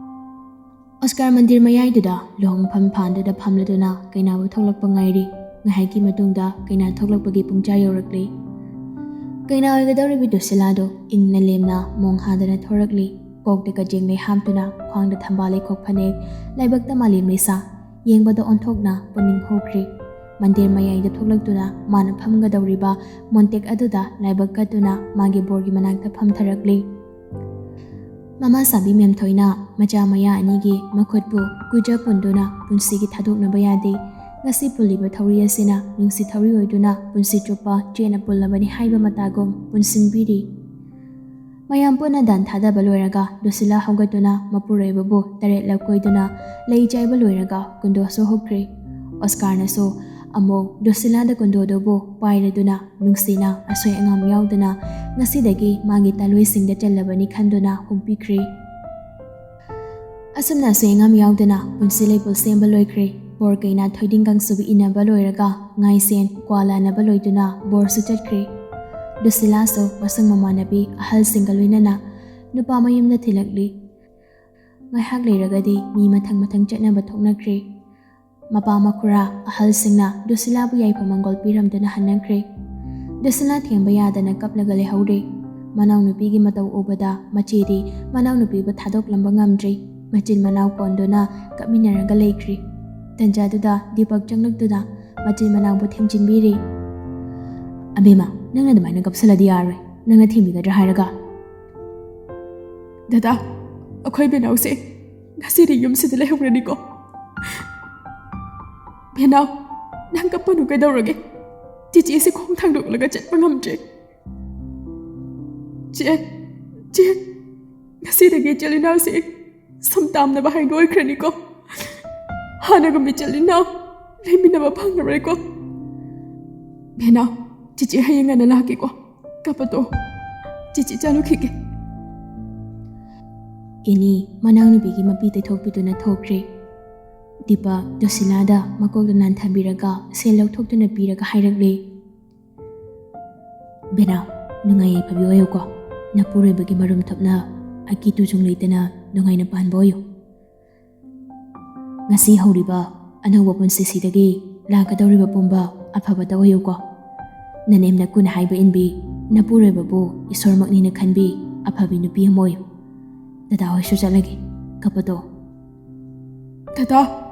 ꯑꯣꯁꯀꯥꯔ ꯃꯟꯗꯤꯔ ꯃꯌꯥꯏꯗꯨꯗ ꯂꯨꯍꯣꯡꯐꯝ ꯐꯥꯟꯗꯨꯗ ꯐꯝꯂꯗꯨꯅ ꯀꯩꯅꯥꯕꯨ ꯊꯣꯛꯂꯛꯄ ꯉꯥꯏꯔꯤ꯫ ꯉꯥꯏꯍꯥꯛꯀꯤ ꯃꯇꯨꯡꯗ ꯀꯩꯅꯥ ꯊꯣꯛꯂꯛꯄꯒꯤ ꯄꯨꯡꯖꯥ ꯌꯧꯔꯛꯂꯤ꯫ ꯀꯩꯅꯥ ꯑꯣꯏꯒꯗꯧꯔꯤꯕꯤ ꯗꯨꯁꯤꯂꯥꯗꯨ ꯏꯪꯅ ꯂꯦꯝꯅ ꯃꯣꯡ ꯍꯥꯗꯅ ꯊꯣꯔꯛꯂꯤ꯫ ꯀꯣꯛꯇ ꯀꯖꯦꯡ ꯂꯩ ꯍꯥꯞꯇꯨꯅ, ꯈ꯭ꯋꯥꯡꯗ ꯊꯝꯕꯥꯜ ꯂꯩꯈꯣꯛ ꯐꯅꯦꯛ, ꯂꯥꯏꯕꯛꯇ ꯃꯥꯂꯦꯝ ꯂꯩꯁꯥ, ꯌꯦꯡꯕꯗ ꯑꯣꯟꯊꯣꯛꯅ ꯄꯨꯛꯅꯤꯡ ꯍꯨꯈ꯭ꯔꯤ꯫ ꯃꯟꯗꯤꯔ ꯃꯌꯥꯏꯗ ꯊꯣꯛꯂꯛꯇꯨꯅ ꯃꯥꯅ ꯐꯝꯒꯗꯧꯔꯤꯕ ꯃꯣꯟꯇꯦꯛ ꯑꯗꯨꯗ ꯂꯥꯏꯕꯛ ꯀꯠꯇꯨꯅ ꯃꯥꯒꯤ ꯕꯣꯔꯒꯤ ꯃꯅꯥꯛꯇ ꯐꯝꯊꯔꯛꯂꯤ꯫ ꯃꯃꯥ ꯁꯥꯕꯤ ꯃꯦꯝꯊꯣꯏꯅ ꯃꯆꯥ ꯃꯌꯥ ꯑꯅꯤꯒꯤ ꯃꯈꯨꯠꯄꯨ ꯀꯨꯖ ꯄꯨꯟꯗꯨꯅ ꯄꯨꯟꯁꯤꯒꯤ ꯊꯥꯗꯣꯛꯅꯕ ꯌꯥꯗꯦ꯫ ꯉꯁꯤ ꯄꯨꯜꯂꯤꯕ ꯊꯧꯔꯤ ꯑꯁꯤꯅ ꯅꯨꯡꯁꯤ ꯊꯧꯔꯤ ꯑꯣꯏꯗꯨꯅ ꯄꯨꯟꯁꯤ ꯆꯨꯞꯄ ꯆꯦꯠꯅ ꯄꯨꯜꯂꯕꯅꯤ ꯍꯥꯏꯕ ꯃꯇꯥꯒꯨꯝ ꯄꯨꯟꯁꯤꯟꯕꯤꯔꯤ꯫ ꯃꯌꯥꯝ ꯄꯨꯟꯅ ꯗꯥꯟ ꯊꯥꯗꯕ ꯂꯣꯏꯔꯒ ꯗꯨꯁꯤꯂꯥ ꯍꯧꯒꯠꯇꯨꯅ ꯃꯄꯨꯔꯣꯏꯕꯕꯨ ꯇꯔꯦꯠꯂꯛ ꯀꯣꯏꯗꯨꯅ ꯂꯩ ꯆꯥꯏꯕ ꯂꯣꯏꯔꯒ ꯀꯨꯟꯗꯣꯁꯨ ꯍꯨꯛꯈ꯭ꯔꯦ꯫ ꯑꯣꯁꯀꯥꯔꯅꯁꯨ ꯑꯃꯨꯛ ꯗꯨꯁꯤꯂꯥꯗ ꯀꯨꯟꯗꯣꯗꯨꯕꯨ ꯄꯥꯏꯔꯗꯨꯅ ꯅꯨꯡꯁꯤꯅ ꯑꯁꯣꯏ ꯑꯉꯥꯝ ꯌꯥꯎꯗꯅ ꯉꯁꯤꯗꯒꯤ ꯃꯥꯒꯤ ꯇꯥꯂꯣꯏꯁꯤꯡꯗ ꯆꯜꯂꯕꯅꯤ ꯈꯟꯗꯨꯅ ꯍꯨꯝꯄꯤꯈ꯭ꯔꯦ꯫ ꯑꯁꯨꯝꯅ ꯑꯁꯣꯏ ꯑꯉꯥꯝ ꯌꯥꯎꯗꯅ ꯄꯨꯟꯁꯤ ꯂꯩꯄꯨꯜ ꯁꯦꯝꯕ ꯂꯣꯏꯈ꯭ꯔꯦ꯫ ꯕꯣꯔ ꯀꯩꯅꯥ ꯊꯣꯏꯗꯤꯡ ꯀꯥꯡꯁꯨꯕ ꯏꯟꯅꯕ ꯂꯣꯏꯔꯒ ꯉꯥꯏꯁꯦꯟ ꯀ꯭ꯋꯥ ꯂꯥꯟꯅꯕ ꯂꯣꯏꯗꯨꯅ ꯕꯣꯔꯁꯨ ꯆꯠꯈ꯭ꯔꯦ꯫ ꯗꯨꯁꯤꯂꯥꯁꯨ ꯃꯁꯨꯡ ꯃꯃꯥꯟꯅꯕꯤ ꯑꯍꯜꯁꯤꯡꯒ ꯂꯣꯏꯅꯅ ꯅꯨꯄꯥ ꯃꯌꯨꯝꯗ ꯊꯤꯜꯂꯛꯂꯤ꯫ ꯉꯥꯏꯍꯥꯛ ꯂꯩꯔꯒꯗꯤ ꯃꯤ ꯃꯊꯪ ꯃꯊꯪ ꯆꯠꯅꯕ ꯊꯣꯛꯅꯈ꯭ꯔꯦ꯫ ꯃꯄꯥ ꯃꯈꯨꯔꯥ ꯑꯍꯜꯁꯤꯡꯅ ꯗꯨꯁꯤꯂꯥꯕꯨ ꯌꯥꯏꯐ ꯃꯪꯒꯣꯜ ꯄꯤꯔꯝꯗꯨꯅ ꯍꯟꯅꯈ꯭ꯔꯦ꯫ ꯗꯨꯁꯤꯂꯥ ꯊꯦꯝꯕ ꯌꯥꯗꯅ ꯀꯞꯂꯒ ꯂꯩꯍꯧꯔꯦ꯫ ꯃꯅꯥꯎꯅꯨꯄꯤꯒꯤ ꯃꯇꯧ ꯎꯕꯗ ꯃꯆꯦꯗꯤ ꯃꯅꯥꯎꯅꯨꯄꯤꯕꯨ ꯊꯥꯗꯣꯛꯂꯝꯕ ꯉꯝꯗ꯭ꯔꯤ꯫ ꯃꯆꯤꯟ ꯃꯅꯥꯎ ꯀꯣꯟꯗꯨꯅ ꯀꯞꯃꯤꯟꯅꯔꯒ ꯂꯩꯈ꯭ꯔꯤ꯫ ꯇꯟꯖꯥꯗꯨꯗ ꯗꯤꯄꯛ ꯆꯪꯂꯛꯇꯨꯅ ꯃꯆꯤꯟ ꯃꯅꯥꯎꯕꯨ ꯊꯦꯝꯖꯤꯟꯕꯤꯔꯤ꯫ "ꯑꯕꯦꯝꯃ, ꯅꯪꯅ ꯑꯗꯨꯃꯥꯏꯅ ꯀꯞꯁꯜꯂꯗꯤ ꯌꯥꯔꯣꯏ꯫ ꯅꯪꯅ ꯊꯦꯝꯕꯤꯒꯗ꯭ꯔꯥ ꯍꯥꯏꯔꯒ?" "ꯗꯗꯥ, ꯑꯩꯈꯣꯏ ꯕꯦꯅꯥꯎꯁꯦ ꯉꯁꯤꯗꯤ ꯌꯨꯝꯁꯤꯗ ꯂꯩꯍꯧꯔꯅꯤꯀꯣ?" "ꯕꯦꯅꯥꯎ, ꯅꯪ ꯀꯞꯄꯅꯨ, ꯀꯩꯗꯧꯔꯒꯦ? ꯆꯤꯆꯦꯁꯦ ꯈꯣꯡ ꯊꯥꯡꯗꯣꯛꯂꯒ ꯆꯠꯄ ꯉꯝꯗ꯭ꯔꯦ꯫ ꯆꯦ, ꯆꯦ, ꯉꯁꯤꯗꯒꯤ ꯏꯆꯤꯜ ꯏꯅꯥꯎꯁꯦ ꯁꯨꯝ ꯇꯥꯝꯅꯕ ꯍꯥꯏꯗꯣ ꯑꯣꯏꯈ꯭ꯔꯅꯤꯀꯣ꯫ ꯍꯥꯟꯅꯒꯨꯝ ꯏꯆꯤꯜ ꯏꯅꯥꯎ ꯂꯩꯃꯤꯟꯅꯕ ꯐꯪꯉꯔꯣꯏꯀꯣ꯫ ꯕꯦꯅꯥꯎ, ꯆꯤꯆꯦ ꯍꯌꯦꯡ ꯉꯟꯅ ꯂꯥꯛꯀꯦꯀꯣ꯫ ꯀꯞꯄ ꯇꯣꯛꯑꯣ꯫ ꯆꯤꯆꯦ ꯆꯠꯂꯨꯈꯤꯒꯦ꯫" ꯏꯅꯤ ꯃꯅꯥꯎꯅꯨꯄꯤꯒꯤ ꯃꯄꯤ ꯇꯩꯊꯣꯛꯄꯤꯗꯨꯅ ꯊꯣꯛꯈ꯭ꯔꯦ꯫ ꯗꯤꯄꯛ ꯗꯨꯁꯤꯂꯥꯗ ꯃꯀꯣꯛꯇ ꯅꯥꯟꯊꯕꯤꯔꯒ ꯁꯦꯜ ꯂꯧꯊꯣꯛꯇꯨꯅ ꯄꯤꯔꯒ ꯍꯥꯏꯔꯛꯂꯦ, "ꯕꯦꯅꯥꯎ, ꯅꯨꯡꯉꯥꯏ ꯌꯥꯏꯐꯕꯤ ꯑꯣꯏꯌꯨꯀꯣ꯫ ꯅꯄꯨꯔꯣꯏꯕꯒꯤ ꯃꯔꯨꯝ ꯊꯨꯞꯅ ꯑꯀꯤ ꯇꯨꯖꯨꯡ ꯂꯩꯇꯅ ꯅꯨꯡꯉꯥꯏꯅ ꯄꯥꯟꯕ ꯑꯣꯏꯌꯨ꯫ ꯉꯁꯤ ꯍꯧꯔꯤꯕ ꯑꯅꯧꯕ ꯄꯨꯟꯁꯤꯁꯤꯗꯒꯤ ꯂꯥꯛꯀꯗꯧꯔꯤꯕ ꯄꯨꯝꯕ ꯑꯐꯕꯇ ꯑꯣꯏꯌꯨꯀꯣ꯫ ꯅꯅꯦꯝ ꯅꯀꯨꯅ ꯍꯥꯏꯕ ꯏꯟꯕꯤ, ꯅꯄꯨꯔꯣꯏꯕꯕꯨ ꯏꯁꯣꯔꯃꯛꯅꯤꯅ ꯈꯟꯕꯤ ꯑꯐꯕꯤ ꯅꯨꯄꯤ ꯑꯃ ꯑꯣꯏꯌꯨ꯫ ꯗꯗꯥ ꯍꯣꯏꯁꯨ ꯆꯠꯂꯒꯦ, ꯀꯞꯄꯗꯣ꯫ ꯗꯗꯥ,